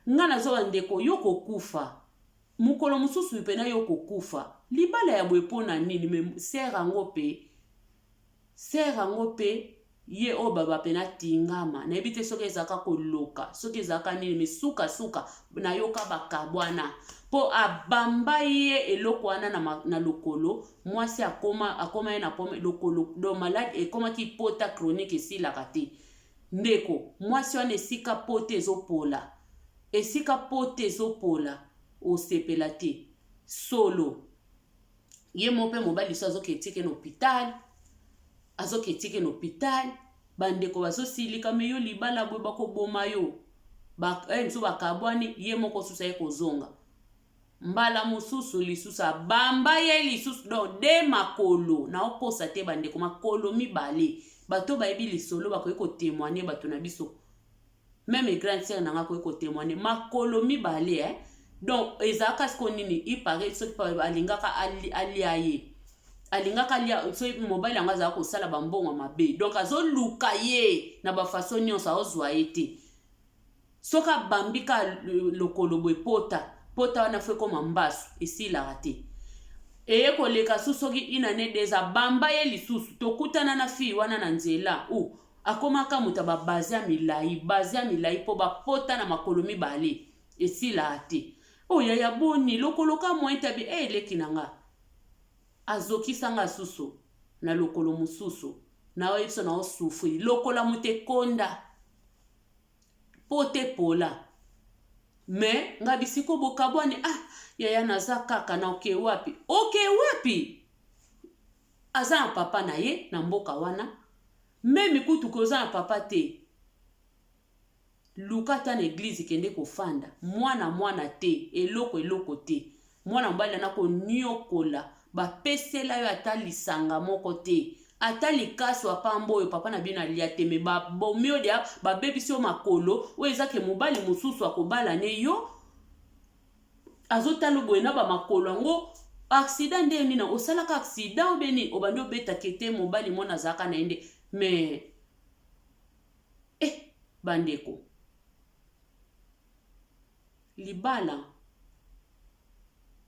nga nazo bandeko yo kokufa mokolo mosusu mpena yo kokufa libala ya boye mpona nini? Mais sœur yango mpe, sœur yango mpe ye oyo baba mpena tingama, nayebi te soki ezalaka koloka soki ezalaka nini, mais sukasuka nayoka bakabwana mpo abamba ye eloko wana na lokolo. Mwasi akoma ye na lokolo do malade ekomaki pota chronique esilaka te. Ndeko mwasi wana, esika pota ezopola, esika pota ezopola, osepela te solo. Ye mo mpe mobali so azoki etike na hôpital, azoki etike na hôpital, bandeko bazosilika, mais yo libala boye bakoboma yo. Mosusu bakabwani, ye moko susu aye kozonga mbala mosusu lisusu abamba ye lisusu, donc de makolo naokosa te bandeko, makolo mibale. Bato bayebi lisolo bakoki kotémoigner, bato na biso, même grande sœur nanga akoki kotémoigner, makolo mibale, eh? Donc ezalaka siko nini, ipare soki alingaka alia ye, alingaka alia, soki mobali yango azalaka kosala bambongo mabe, donc azoluka ye na bafaçon nyonso, aozwa ye te. Soki abambi ka lokolo boye, pota pota wana fo ekóma mbasu, esilaka te. Eye koleka su soki une année, deux, abamba ye lisusu. Tokutana na fille wana na nzela u akomaka moto ya babaze ya milai, baze ya milai mpo bapota na makolo mibale esilaka te. Oyo yaya boni lokolo ka moyen tabi e eleki na nga, azokisanga susu na lokolo mosusu, naoyebi biso naosouffrir lokola moto ekonda po te pola. Mais nga bisiko bokabwani, ah yaya naza kaka na oke wapi, oke wapi? Aza na papa na ye na mboka wana, même kutu koza na papa te, luka ata na église, kende kofanda mwana mwana te, eloko eloko te. Mwana mobali ana koniokola, bapesela yo ata lisanga moko te, ata likaso apamba oyo papa na bino alia te, mais babomi oyo dia babebisi yo makolo oyo eza ke mobali mosusu akobala ne yo azotala boye na bamakolo yango. Accident nde nini? Osalaka accident obe nini? Obandi obeta kete mobali mwana azalaka na ye nde mais eh, bandeko, libala,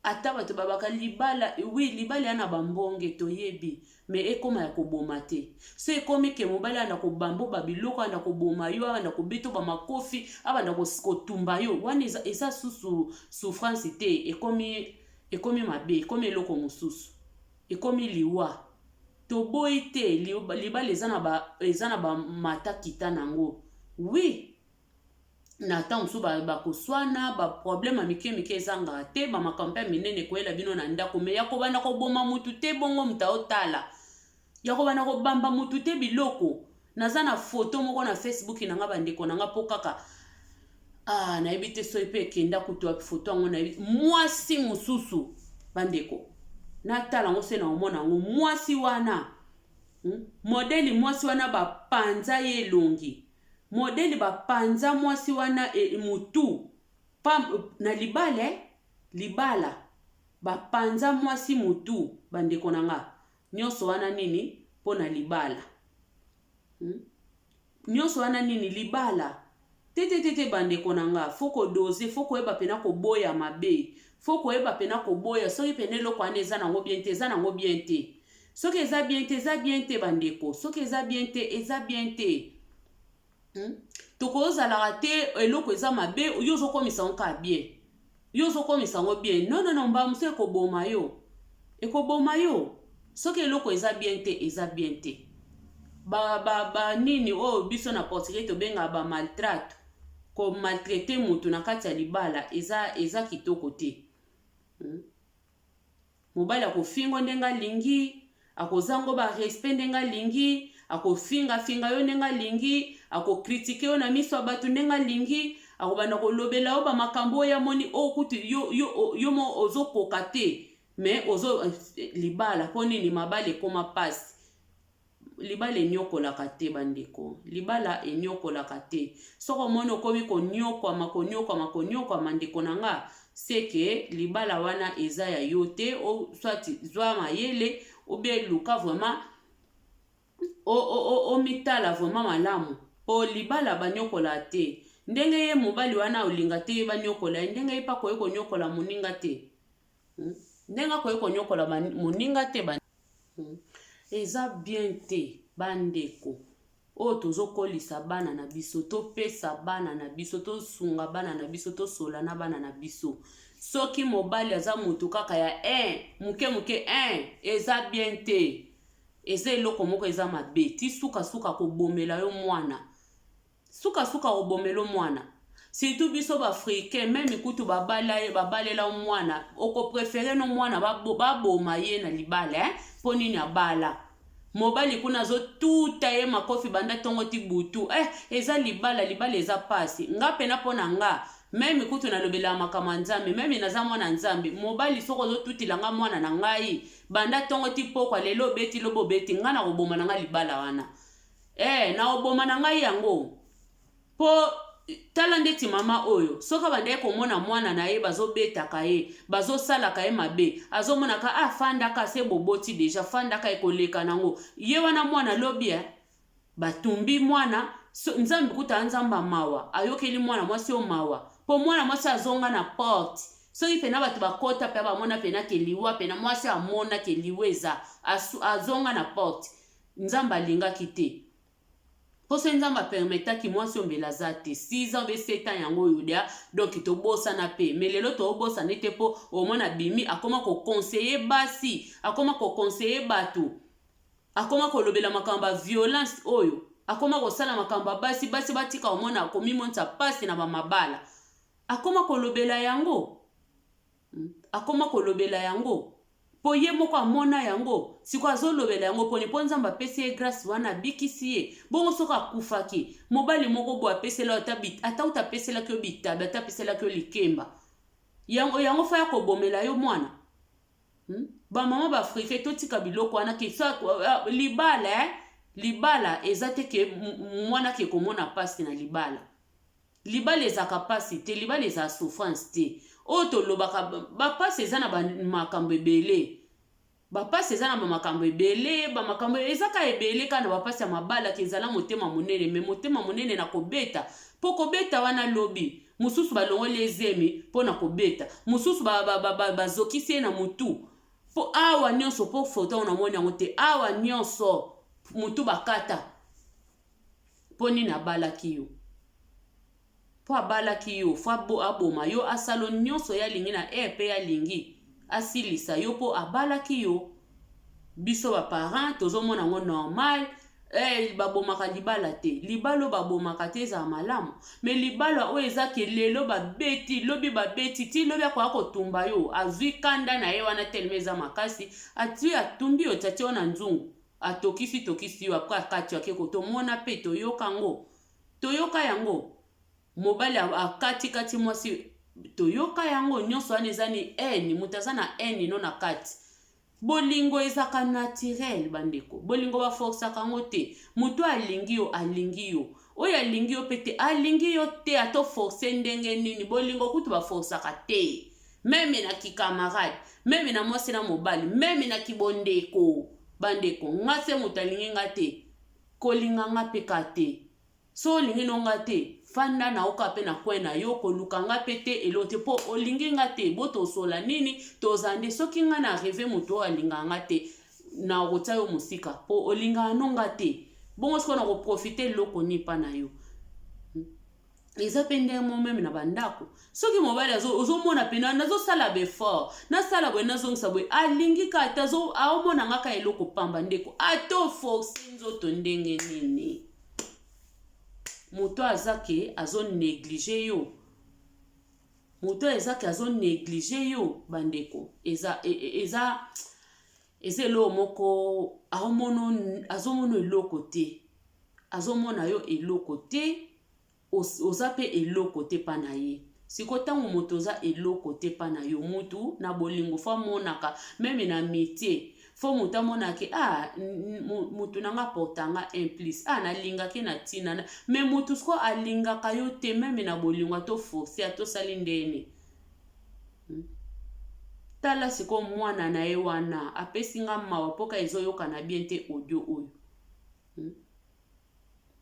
ata bato babaka libala, oui, libala ya na bambonge toyebi, mais ekóma ya koboma te. So ekómi ke mobali abanda kobambo babiloko, abanda koboma yo, abanda kobeta bamakofi, abanda kotumba yo, wana eza susu souffrance te, ekomi mabe, ekomi eloko mosusu, ekomi liwa. Toboyi te, libala eza na bamatakita nango, oui. Na ntango mosusu bakoswana, baproblème ya mike mike ezangaka te, bamakambo mpe ya minene ekoyela bino na ndako, mais ya kobanda koboma mutu te. Bongo moto aotala, ya kobanda kobamba mutu te biloko. Naza na foto moko na Facebook na nga, bandeko na nga, mpo kaka, ah, nayebi te soki mpe ekenda kutu wapi foto yango. Nayebi mwasi mosusu, bandeko, natala yango se na omona yango. Mwasi wana, Modèle mwasi wana bapanza ye elongi, modèle bapanza mwasi wana mutu pa, na libala, libala bapanza mwasi mutu. Bandeko na nga, nyonso wana nini mpo na libala, Nyonso wana nini? Libala te, te, te, te. Bandeko na nga, faut kodoser, faut koyeba mpena koboya mabe, faut koyeba mpena koboya. Soki pene eloko wana eza nango bien te, eza nango bien te. Soki eza bien te, eza bien te. Bandeko, soki eza bien te, eza bien te, Tokozalaka te, eloko eza mabe, yo ozokomisa yango kaka bien, yo ozokomisa yango bien. Non, non, non, mbala mosusu ekoboma yo, ekoboma yo. Soki eloko eza bien te, eza bien te. Banini ba, ba oyo biso na portugais tobengaka bamaltraite, komaltraiter motu na kati ya libala eza kitoko te, Mobali akofinga ndenge alingi, akozango barespect ndenge alingi, akofingafinga yo ndenge alingi, akocritiquer yo na miso ya bato ndenge alingi, akobanda kolobela yo bamakambo oyo amoni oyo kutu yo, yo, yo mo ozokoka te. Mais ozo libala mpo nini mabala ekóma mpasi? Libala enyokolaka te, bandeko, libala enyokolaka te. Soki omoni okomi konyokwama, konyokwama, konyokwama, ndeko na nga, seke libala wana eza ya yo te. Soit zwa mayele, obie luka vraiment omitala vraiment malamu, mpo libala banyokola te. Ndenge ye mobali wana olinga te banyokola ye, ndenge ye mpe akoki konyokola moninga te, Ndenge akoki konyokola moninga te, Eza bien te. Bandeko oyo tozokolisa bana na biso, topesa bana na biso, tosunga bana na biso, tosola na bana na biso. Soki mobali aza motu kaka ya 1 moke moke 1, eza bien te, eza eloko moko eza mabe. Ti sukasuka kobomela yo mwana, sukasuka kobomela yo mwana. Surtout biso baafricain, même kutu babalela mwana, okopréférer no mwana baboma ye na libala, eh? Mpo nini abala mobali kuna azotuta ye makofi banda ntongo ti butu? Eh, eza libala, libala eza pasi. Nga pena, mpo na nga, même kutu nalobelaka makambo ya Nzambe, même naza mwana Nzambe, mobali soki ozotutila nga mwana na ngai banda ntongo ti pokwa, lelo obeti, lobi obeti, nga na koboma na ngai libala wana. Eh, na koboma na ngai yango. Mpo tala ndeti mama oyo, soki abandaki komona mwana na ye bazobetaka ye, bazosalaka ye mabe, azomonaka, ah, fandaka se boboti déjà, fandaka, ekoleka nango. Ye wana mwana lobi, eh, batumbi mwana. So, Nzambe kuta Nzambe mawa, ayokeli mwana mwasi oyo mawa, mpo mwana mwasi azonga na porte. Soki pena bato bakɔta mpe bamona pena ke liwa, pena mwasi amona ke liwa eza, azonga na porte. Nzambe alingaki te, mpo soki Nzambe apermettaki, mwasi oyo mbela aza te 6 ans be 7 ans yango oyo dia. Donc tobosana mpe, mais lelo tobosana te, mpo omona bimi akoma koconseiller basi, akoma koconseiller bato, akoma kolobela makambo ya violence oyo, akoma kosala makambo ya basi, basi batika omona komimonisa mpasi na bamabala. Akoma kolobela yango, Akoma kolobela yango mpo ye moko amona yango. Sikoyo azolobela yango mponi? Mpo Nzambe apesi ye grâce wana, abikisi ye. Bongo soki akufaki, mobali moko boye apesela, ata uta apeselaki yo bitabe, ata apeselaki yo likemba, yango yango fa ya kobomela yo mwana, Bamama baafricain, totika biloko wana ke libala, eh? Libala eza te ke mwana ke komona mpasi na libala. Libala ezalaka mpasi te, libala ezala souffrance te. Oyo tolobaka bapasi eza na bamakambo ebele. Bapasi eza na bamakambo ebele, bamakambo eza kaka ebele kaka na bapasi ya mabala ke ezala motema monene, me motema monene na kobeta, mpo kobeta wana lobi mosusu balongoli ye zemi mpo na kobeta, mosusu bazokisi ye na motu, mpo awa nyonso mpo foto yango namoni yango te, awa nyonso motu bakata mpo nini abalaki yo? Mpo abalaki yo fo aboma yo asalo nyonso ye alingi na heure mpe ye alingi asilisa yo mpo abalaki yo. Biso ba parents tozomona yango normal eh, babomaka libala te. Libala oyo babomaka te ezala malamu, me libala oyo eza ke lelo babeti lobi babeti ti lobi akoya kotumba yo, azwi kanda na ye wana telema eza makasi, ati atumbi yo tiatie yo na nzungu, atokisi tokisi yo apres akati yo ake kotomona mpe toyoka yango. Toyoka yango mobali akati kati mwasi toyoka yango nyonso wana eza ni haine moto aza na haine no na kati bolingo ezaka naturel bandeko bolingo baforsaka yango te moto alingi yo alingi yo oyo alingi yo mpe te alingi yo te ata oforce ndenge nini bolingo kutu baforsaka te meme na kikamarade meme na mwasi na mobali meme na kibondeko bandeko nga se moto alingi nga te Kolinga nga pe ka te. Soki olingi no nga te, fanda na yo kaka pe na coin na yo, koluka nga pe te, eloko te po olingi nga te, bo tosola nini, tozala nde soki nga na reve mutu oyo alingaka nga te, na kotia yo mosika po olingaka no nga te. Bongo sikoyo na ko profiter eloko nini epa na yo? Eza pe ndenge moko meme na bandako soki mobali ozomona pena nazosala befort nasala boye nazongisa boye alingi ka ata aomona nga ka eloko pamba ndeko ata oforce nzoto ndenge nini moto aza ke azo neglige yo moto eza ke azo neglige yo bandeko eza e, e, eza eza eloko moko azomona eloko te azomona yo eloko te oza pe eloko te pa na ye siko ntango moto oza eloko te pa na yo mutu na bolingo fo amonaka meme na amitie fo moto amonaka ah motu na nga aporta nga un plus ah nalingaki na ntina me motu siko alingaka yo te meme na bolingo ato force atosali ndeni hmm? Tala sikoyo mwana na ye wana apesi nga mawa mpoka ezoyokana bien te audio oyo hmm?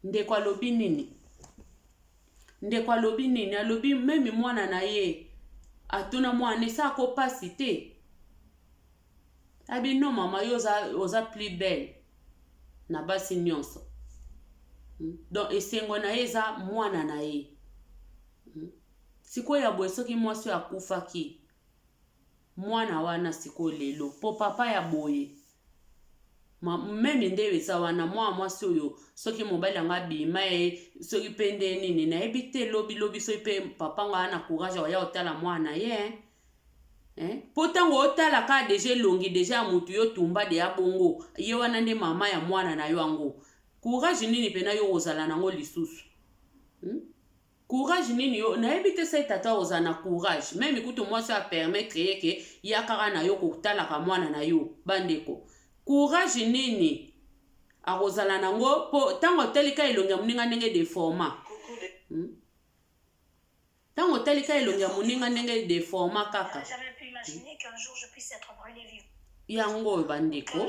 Ndeko alobi nini? Ndeko alobi nini? Alobi meme mwana na ye atuna mwana esa ko pasi te. Abi non mama yo oza, oza plus belle na basi nyonso. Hmm? Donc esengo na ye eza mwana na ye. Hmm? Sikoyo ya boye soki mwasi oyo akufaki mwana wana sikoyo lelo po papa ya boye meme nde eza wana mwana mwasi oyo soki mobali yango abima ye soki mpe nde nini nayebi te lobi lobi soki mpe papa ngo aya na courage akoya kotala mwana na ye eh? Mpo ntango otala kaka deja elongi deja ya motu yo tumba deya bongo ye wana nde mama ya mwana na yo yango courage nini mpena yo kozala nango lisusu hmm? Courage nini yo nayebi te sai tata ozala na courage meme kutu mwasi a permettre ye ke yakaka na yo kotalaka mwana na yo bandeko courage nini akozala nango po ntango otalika elongi ya moninga ndenge deforma Ntango otalika elongi ya moninga ndenge deforma kaka yango oyo bandeko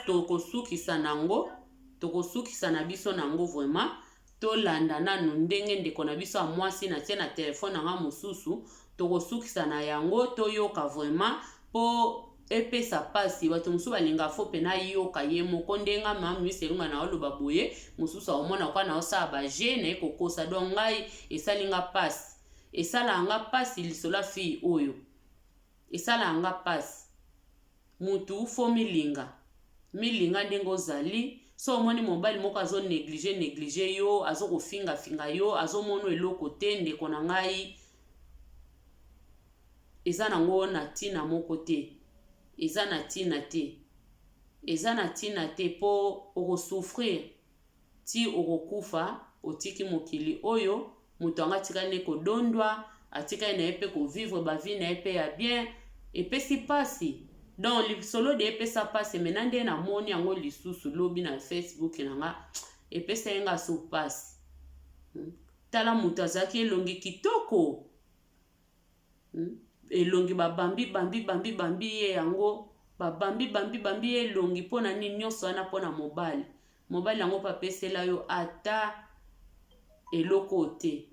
tokosukisa nango tokosukisa na biso nango vraiment tolanda nanu ndenge ndeko na biso ya mwasi na tie na telefone na nga mosusu tokosukisa na yango toyoka vraiment po epesa pasi bato mosusu balinga fo pena ayoka ye moko nde nga mama miss elunga na oloba boye mosusu aomona kwa na osala ba jeu na ye kokosa donc ngai esali nga pasi esalaka nga pasi lisolo ya fille oyo esalaka nga pasi mutu fo milinga milinga ndenge ozali so omoni mobali moko azo neglige neglige yo azo kofinga finga yo azomona eloko te ndeko na ngai Eza nango na tina moko te. Eza na tina te. Eza na tina te po oko souffrir ti okokufa otiki mokili oyo mutu yango atikali ne kodondwa atikali na ye pe ko vivre ba vie na ye pe ya bien epesi pasi donc lisolo de epesa pasi mais na nde namoni yango lisusu lobi na Facebook na nga epesaki nga so pasi tala mutu azalaki elongi kitoko. Hmm? Elongi babambi bambi bambi bambi ye yango babambi bambi bambi ye elongi mpo na nini nyonso wana mpo na mobali mobali yango mpe apesela yo ata eloko te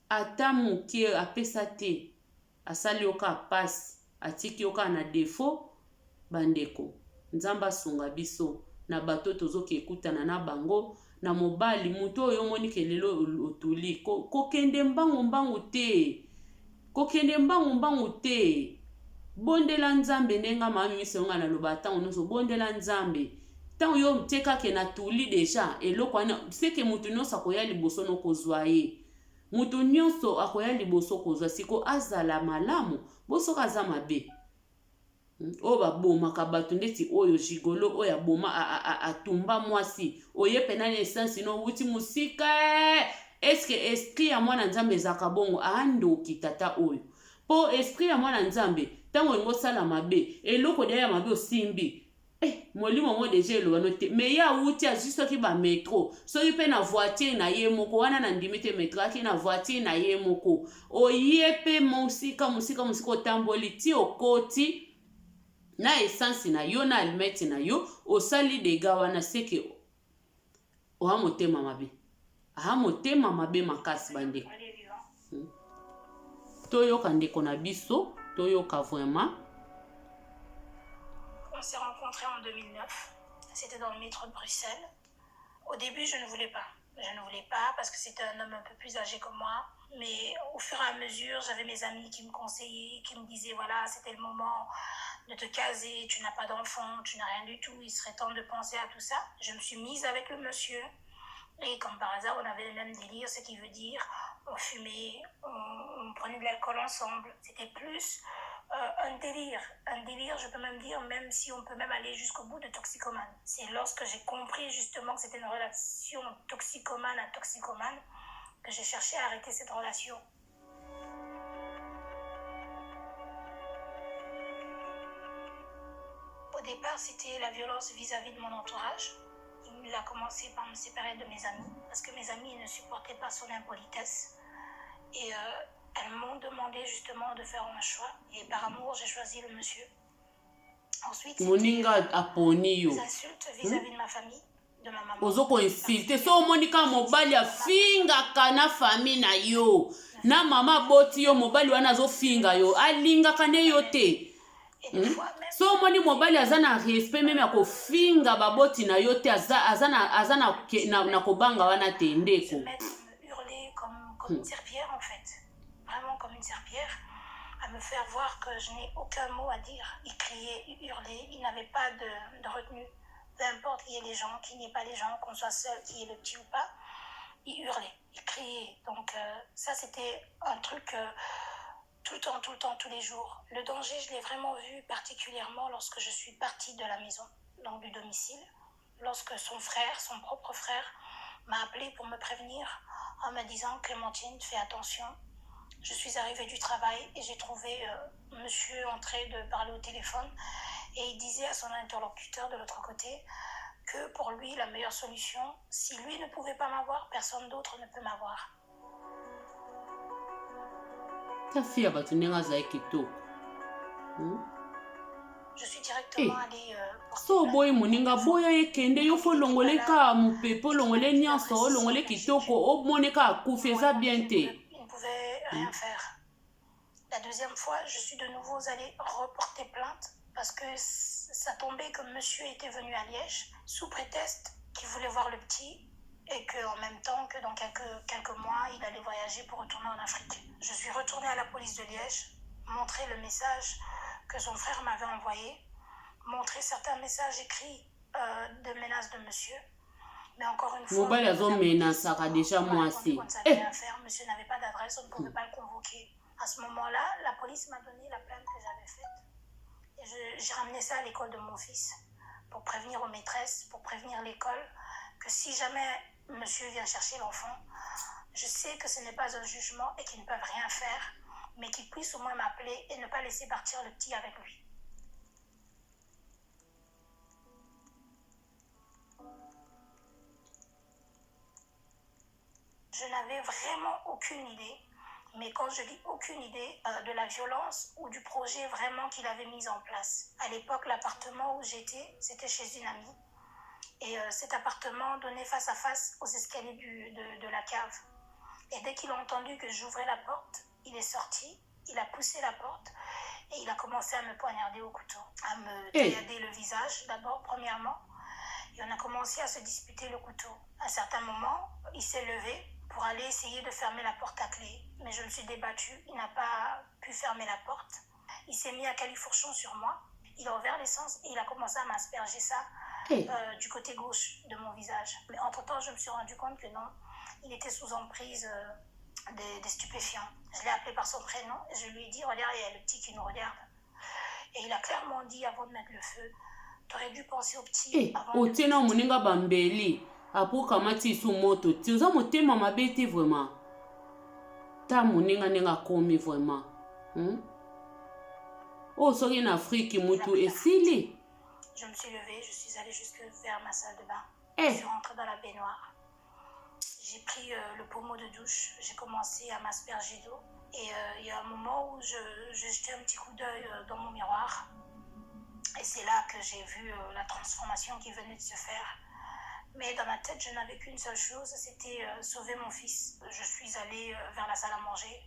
ata moke apesa te asali yo kaka pasi atiki yo kaka na defaut bandeko nzambe asunga biso na bato tozoki ekutana na bango na mobali moto oyo omoni ke lelo otuli kokende mbangu mbangu te kokende mbangu mbangu te bondela nzambe ndenge nga mama miso nga naloba ntango nyonso bondela nzambe ntango yo otie kake na tuli deja eloko wana seke moto nyonso akoya liboso nokozwa ye moto nyonso akoya liboso kozwa siko azala malamu bo soki aza mabe hmm? oyo babomaka bato ndeti oyo gigolo oyo aboma atumba mwasi oye pena na esansi no owuti mosika eske esprit ya mwana nzambe ezalaka bongo aandoki tata oyo mpo esprit ya mwana nzambe ntango olingi osala mabe eloko deya ya mabe osimbi Eh, molimo yango deja eloba no te me ye awuti azwi soki ba metro soki mpe na voiture na ye moko wana na ndimi te metro ayaki na voiture na ye moko oye mpe mosika mosika mosika otamboli ti okoti na essence na yo na allumette na yo osali dega wana seke oa motema mabe aha motema mabe makasi bandeko hmm. toyoka ndeko na biso toyoka vraiment. On s'est rencontrés en 2009. C'était dans le métro de Bruxelles. Au début, je ne voulais pas. Je ne voulais pas parce que c'était un homme un peu plus âgé que moi. Mais au fur et à mesure, j'avais mes amis qui me conseillaient, qui me disaient, voilà, c'était le moment de te caser, tu n'as pas d'enfant, tu n'as rien du tout, il serait temps de penser à tout ça. Je me suis mise avec le monsieur. Et comme par hasard, on avait le même délire, ce qui veut dire on fumait, on, on prenait de l'alcool ensemble. C'était plus euh, un délire. Un délire, je peux même dire, même si on peut même aller jusqu'au bout de toxicomane. C'est lorsque j'ai compris justement que c'était une relation toxicomane à toxicomane que j'ai cherché à arrêter cette relation. Au départ, c'était la violence vis-à-vis de mon entourage. Il a commencé par me séparer de mes amis, parce que mes amis ne supportaient pas son impolitesse. Et euh, elles m'ont demandé justement de faire un choix. Et par amour, j'ai choisi le monsieur. Ensuite, moninga aponi yo les insultes vis-à-vis de ma famille, de ma maman. Ozo ko insulte so omoni kaka mobali afingaka na famille na yo na mama aboti yo mobali wana azofinga yo alingaka nde yo te hmm? So omoni mobali aza na respect meme ya kofinga baboti na yo te aza, aza, na, aza na, na, na kobanga wana te ndeko. Comme une serpillère en fait. Vraiment comme une serpillère. À me faire voir que je n'ai aucun mot à dire. Il criait, il hurlait, il n'avait pas de, de retenue. Peu importe qu'il y ait les gens, qu'il n'y ait pas les gens, qu'on soit seul, qu'il y ait le petit ou pas. Il hurlait, il criait. Donc euh, ça, c'était un truc euh, tout le temps, tout le temps, tous les jours. Le danger, je l'ai vraiment vu particulièrement lorsque je suis partie de la maison, donc du domicile, lorsque son frère, son propre frère, m'a appelé pour me prévenir en me disant Clémentine, fais attention. Je suis arrivée du travail et j'ai trouvé euh, monsieur en train de parler au téléphone et il disait à son interlocuteur de l'autre côté que pour lui, la meilleure solution, si lui ne pouvait pas m'avoir, personne d'autre ne peut m'avoir. Ta fille ya bato ndenge azali kitoko hmm? Eh, euh, so oboyi moninga boya ye kende yo fo olongole kaka mopepe olongole nyonso olongole kitoko omone kaka akufi eza bien te. Hmm? La deuxième fois, je suis de nouveau allée reporter plainte parce que ça tombait que monsieur était venu à Liège sous prétexte qu'il voulait voir le petit et qu'en même temps que dans quelques, quelques mois, il allait voyager pour retourner en Afrique. Je suis retournée à la police de Liège, montrer le message que son frère m'avait envoyé, montrer certains messages écrits euh, de menaces de monsieur. Mais encore une fois, mobali azomenasaka deja mwasi. On ne savait rien faire, monsieur n'avait pas d'adresse, on ne pouvait pas le convoquer. À ce moment-là, la police m'a donné la plainte que j'avais faite. Et j'ai ramené ça à l'école de mon fils pour prévenir aux maîtresses, pour prévenir l'école que si jamais monsieur vient chercher l'enfant, je sais que ce n'est pas un jugement et qu'ils ne peuvent rien faire, mais qu'il puisse au moins m'appeler et ne pas laisser partir le petit avec lui. Je n'avais vraiment aucune idée. Mais quand je dis aucune idée de la violence ou du projet vraiment qu'il avait mis en place. À l'époque, l'appartement où j'étais, c'était chez une amie. Et cet appartement donnait face à face aux escaliers de la cave. Et dès qu'il a entendu que j'ouvrais la porte, il est sorti, il a poussé la porte et il a commencé à me poignarder au couteau, à me taillader le visage d'abord, premièrement. Et on a commencé à se disputer le couteau. À un certain moment, il s'est levé pour aller essayer de fermer la porte à clé. Mais je me suis débattue, il n'a pas pu fermer la porte. Il s'est mis à califourchon sur moi. Il a ouvert l'essence et il a commencé à m'asperger ça du côté gauche de mon visage. Mais entre-temps, je me suis rendu compte que non, il était sous emprise des stupéfiants. Je l'ai appelé par son prénom et je lui ai dit, regarde, il y a le petit qui nous regarde. Et il a clairement dit avant de mettre le feu, t'aurais dû penser au petit. Avant otie na moninga bambeli apo okamati lisu moto ti oza motema mabe te vraiment ta moninga ndenge akomi vraiment? Oyo soki na Afriki mutu esili. Je me suis levée, je suis allée jusque vers ma salle de bain. Je suis rentrée dans la baignoire. J'ai pris le pommeau de douche, j'ai commencé à m'asperger d'eau. Et il y a un moment où j'ai jeté un petit coup d'œil dans mon miroir. Et c'est là que j'ai vu la transformation qui venait de se faire. Mais dans ma tête, je n'avais qu'une seule chose, c'était sauver mon fils. Je suis allée vers la salle à manger.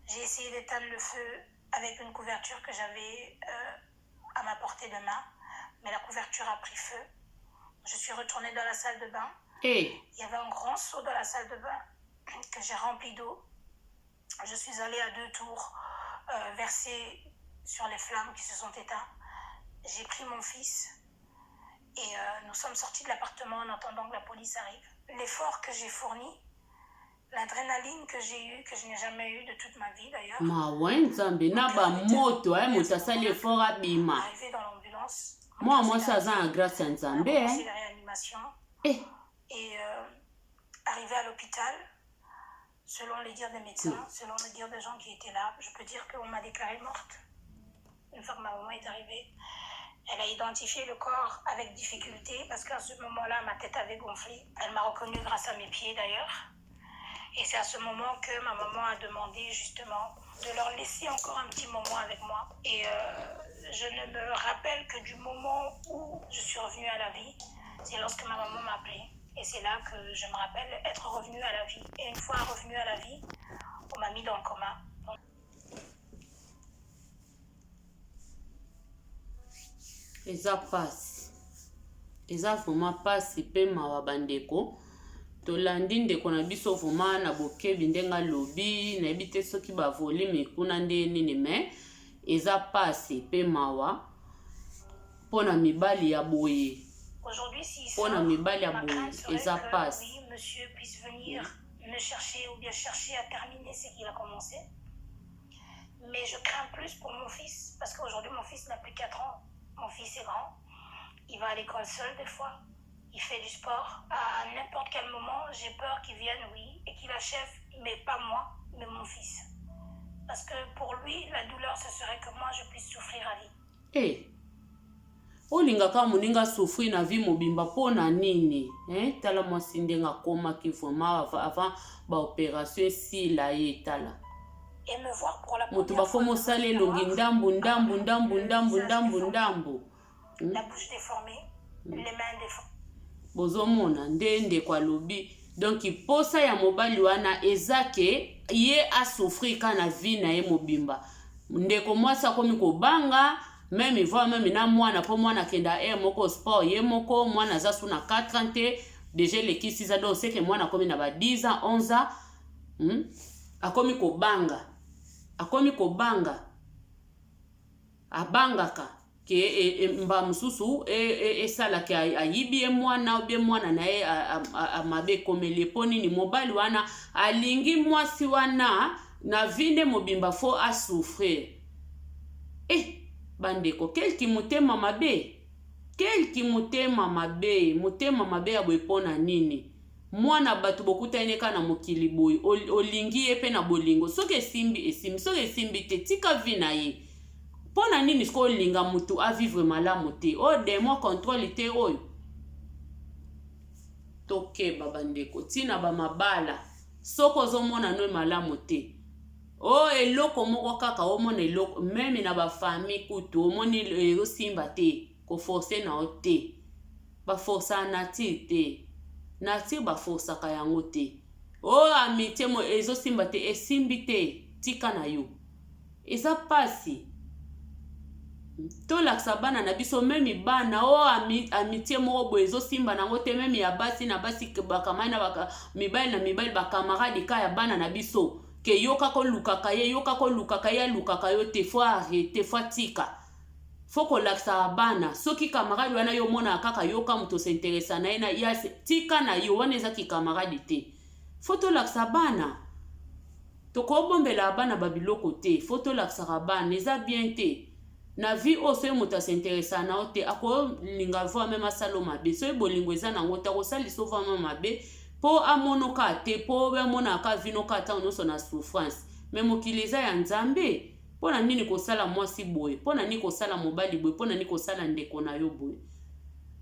J'ai essayé d'éteindre le feu avec une couverture que j'avais à ma portée de main. Mais la couverture a pris feu. Je suis retournée dans la salle de bain. Il y avait un grand seau dans la salle de bain que j'ai rempli d'eau. Je suis allée à deux tours verser sur les flammes qui se sont éteintes. J'ai pris mon fils et nous sommes sortis de l'appartement en attendant que la police arrive. L'effort que j'ai fourni, l'adrénaline que j'ai eue, que je n'ai jamais eue de toute ma vie d'ailleurs. Mawa Nzambe na bamoto aye moto asali effort abima. Arrivé dans l'ambulance, mwana mwasi aza na grâce ya Nzambe. La réanimation. Et arrivé à l'hôpital, selon les dires des médecins, selon les dires des gens qui étaient là, je peux dire qu'on m'a déclarée morte. Une fois que ma maman est arrivée, elle a identifié le corps avec difficulté parce qu'à ce moment-là, ma tête avait gonflé. Elle m'a reconnue grâce à mes pieds d'ailleurs. Et c'est à ce moment que ma maman a demandé justement de leur laisser encore un petit moment avec moi. Et je ne me rappelle que du moment où je suis revenue à la vie, c'est lorsque ma maman m'a appelée. Et c'est là que je me rappelle être revenue à la vie. Et une fois revenue à la vie, on m'a mis dans le coma. Eza pasi, eza vraiment pasi mpe mawa. Bandeko, tolandi ndeko na biso vraiment na bokebi ndenge alobi. Nayebi te soki bavolume kuna nde nini, mais eza pasi mpe mawa mpona mibali ya boye. Mpona mibali ya boye eza pasi. Oui, monsieur puisse venir me chercher ou bien chercher à terminer ce qu'il a commencé. Mais je crains plus pour mon fils, parce qu'aujourd'hui, mon fils n'a plus 4 ans. Mon fils est grand. Il va à l'école seul des fois. Il fait du sport. À n'importe quel moment, j'ai peur qu'il vienne, oui, et qu'il achève, mais pas moi, mais mon fils. Parce que pour lui, la douleur, ce serait que moi, je puisse souffrir à vie. Hey. Olingaka moninga souffrir na vie mobimba mpo na nini, eh? Tala mwasi ndenge akomaki vraiment avant baopération esila ye. Tala moto bakoma osala elongi ndambu ndambu ndambu ndambu ndambu ndambu. Bozomona nde ndeko alobi. Donc posa ya mobali wana eza ke ye asouffrir ka na vie na ye mobimba. Ndeko mwasi akomi kobanga même voire même na mwana, mpo mwana akenda aire moko sport ye moko. Mwana aza su na 4 ans te, déjà eleki 6 ans. Donc c'est que mwana akomi na ba 10 ans, 11 ans, Akomi kobanga, akomi kobanga, abangaka ke mba mosusu esalaki ayibi ye mwana obie mwana na ye mabe ekomeli ye. Mpo nini mobali wana alingi mwasi wana na vie nde mobimba faut asouffrir? Eh bandeko, kelki motema mabe, kelki motema mabe, motema mabe ya boye mpo na nini? Mwana bato bokutani kaka na mokili boye, olingi ye mpe na bolingo. Soki esimbi, esimbi. Soki esimbi te, tika vie na ye. Mpo na nini sikoyo olinga motu avivre malamu te? Oyo démon contrôle te. Oyo tokeba bandeko, ntina bamabala. Soki ozomona no malamu te. O oh, eloko moko kaka omona eloko meme na bafamille kutu omoni ezosimba te, koforce na yo te. Baforcaka nature te, nature baforcaka yango te. O oh, amitie mo ezosimba te, esimbi te, tika na yo. Eza pasi. Tolakisa bana na biso meme bana o oh, ami, amitie moko boye ezosimba nango te, meme ya basi na basi bakamai na baka, mibali na mibali bakamarade ka ya bana na biso ke yo kaka olukaka ye, yo kaka olukaka ye, alukaka yo te, fo arrete, fo atika. Fo kolakisaka bana soki camarade wana yo omonaka kaka yoka moto osinteresa na ye na ya tika na yo wana eza kikamarade te. Fo tolakisa bana, tokobombela bana babiloko te, fo tolakisaka bana eza bien te. Na vie oyo soki moto asinteresa na yo te, akolinga voi meme asala mabe. Soki bolingo eza nango te, akosalisa voi meme mabe mpo amonoka te, mpo amonaka vino kaka ntango nyonso na souffrance. Me mokili eza ya Nzambe. Mpo na nini kosala mwasi boye? Mpo na nini kosala mobali boye? Mpo na nini kosala ndeko na yo boye?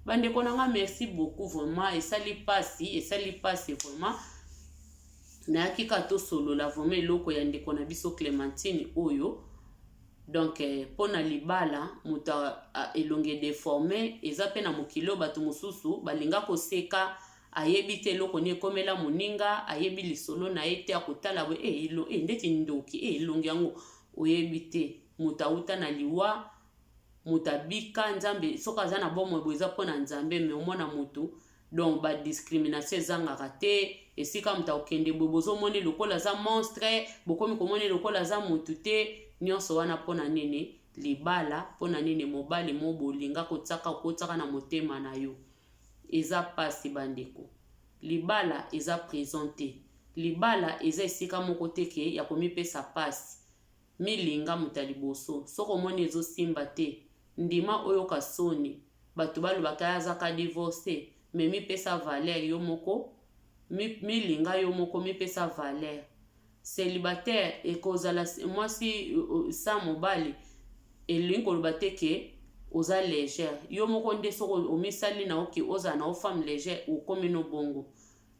Bandeko na nga, merci beaucoup vraiment. Esali pasi, esali pasi vraiment. Nayaki kaka tosolola vraiment eloko ya ndeko na biso Clémentine oyo. Donc mpo na libala moto elongi deforme eza mpe na mokili oyo bato mosusu balinga koseka, ayebi te eloko nini ekomela moninga, ayebi lisolo na ye te, akotala boye eh, ndeti ndoki elongi yango oyebi te. Moto awuta na liwa, moto abika Nzambe soki aza na bomoi boye eza mpo na Nzambe, me omona moto donc ba discrimination ezangaka te. Esika moto akokende boye bozomoni lokola aza monstre, bokomi komoni lokola aza motu te. Nyonso wana mpo na nini libala? Mpo na nini mobali mo bolinga kotiaka kotiaka na motema na yo? Eza pasi bandeko. Libala eza prison te, libala eza esika moko te ke ya komipesa pasi. Milinga moto ya liboso, soki omoni ezosimba te, ndima oyoka soni, bato balobaka ye azaka divorce, me mipesa valeur yo moko, milinga yo moko, mipesa valeur. Celibataire ekozala mwasi sans mobali elingi koloba te ke oza légère. Yo moko nde soki omisali na oke ozala na yo femme légère, okomi no bongo.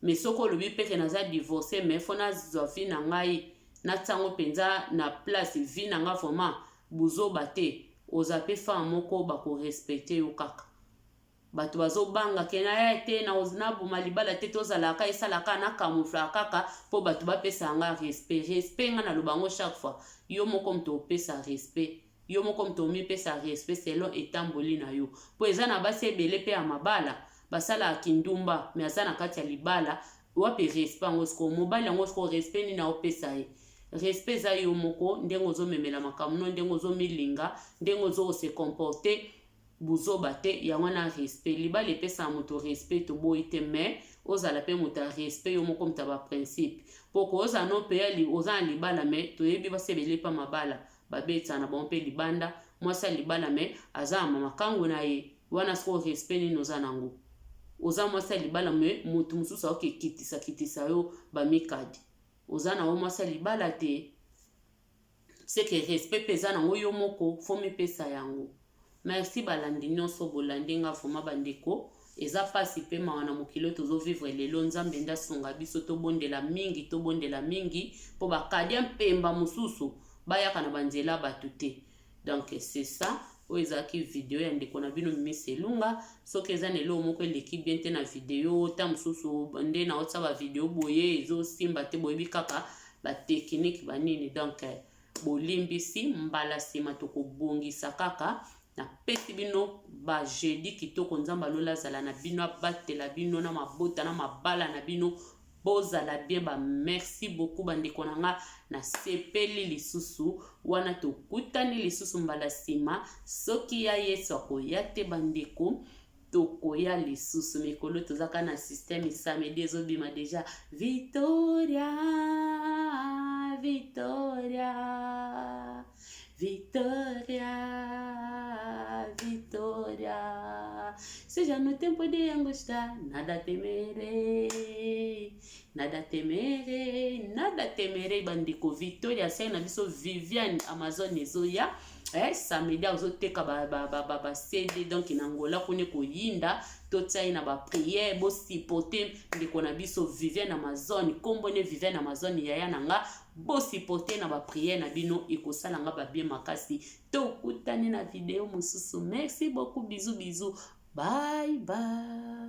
Mais soki olobi pe ke naza divorce, mais fo nazwa vie na ngai natia yango mpenza na place, vie na nga vraiment buzoba te, oza pe femme moko bakorespecte yo kaka. Bato bazobanga ke na ye te naboma libala te, tozalaka esalaka na camouflaka kaka mpo bato bapesa nga respect. Respect nga naloba yango chaque fois, yo moko moto opesa respect, yo moko moto omipesa respect selon etamboli na yo. Mpo eza na basi ebele mpe ya mabala basalaka kindumba, me aza na kati ya libala, wapi respect yango? Sikoyo mobali yango sikoyo respect nini aopesa ye? Respect eza yo moko, ndenge ozomemela makambo no, ndenge ozomilinga, ndenge ozokose comporter, buzoba te, yango wana respect. Libala epesaka moto respect, toboyi te, mais ozala mpe moto ya respect yo moko, moto ya baprincipe. Mpo kozala no mpe oza na libala, mais toyebi basi ebele mpa mabala babetisa na bango mpe libanda, mwasi ya libala mais aza na mamakango na ye wana, sikoyo respect nini oza nango? Oza mwasi ya libala, mais moto mosusu aoki kitisa kitisa yo bamikadi, oza na yo mwasi ya libala te, c'est que respect mpe eza nango yo moko fo mipesa yango. Merci balandi nyonso bolandi nga vraiment bandeko. Eza mpasi mpe mawa na mokili oyo tozovivre lelo. Nzambe nde asunga biso, tobondela mingi, tobondela mingi mpo bakadia mpemba mosusu bayaka na banzela bato te. Donc c'est ça, oyo ezalaki video ya ndeko na bino Mimi Selunga. Soki eza na eloko moko eleki bien te na video, ta mosusu nde naotia bavideo boye ezosimba te, boyebi kaka batechnique banini, donc bolimbisi. Mbala nsima tokobongisa kaka. Napesi bino bajeudi kitoko. Nzambe alola azala na bino, abatela bino na mabota na mabala na bino, bozala bien. Ba merci beaucoup bandeko na nga, nasepeli lisusu wana. Tokutani lisusu mbala nsima soki ya Yesu akoya te. Bandeko, tokoya lisusu mikolo, tozaka na système samedi ezobima déjà. Victoria, Victoria, Victoria, Victoria. Seja no tempo de angústia, nada temerei, nada temerei, nada temerei. Bandeko, Victoria sere na biso Viviane Amazon ezoya. Eh, samedi azoteka ba, ba, ba, ba, ba CD, donc na Angola kuna ekoyinda. Totia ye na baprière, bosupporte ndeko na biso Viviane Amazon, nkombo ne Viviane Amazon, yaya na nga. Bosupporte na baprière na bino, ekosala nga babien makasi. Tokutani na video mosusu. Merci beaucoup, bisous bisous, bye bye.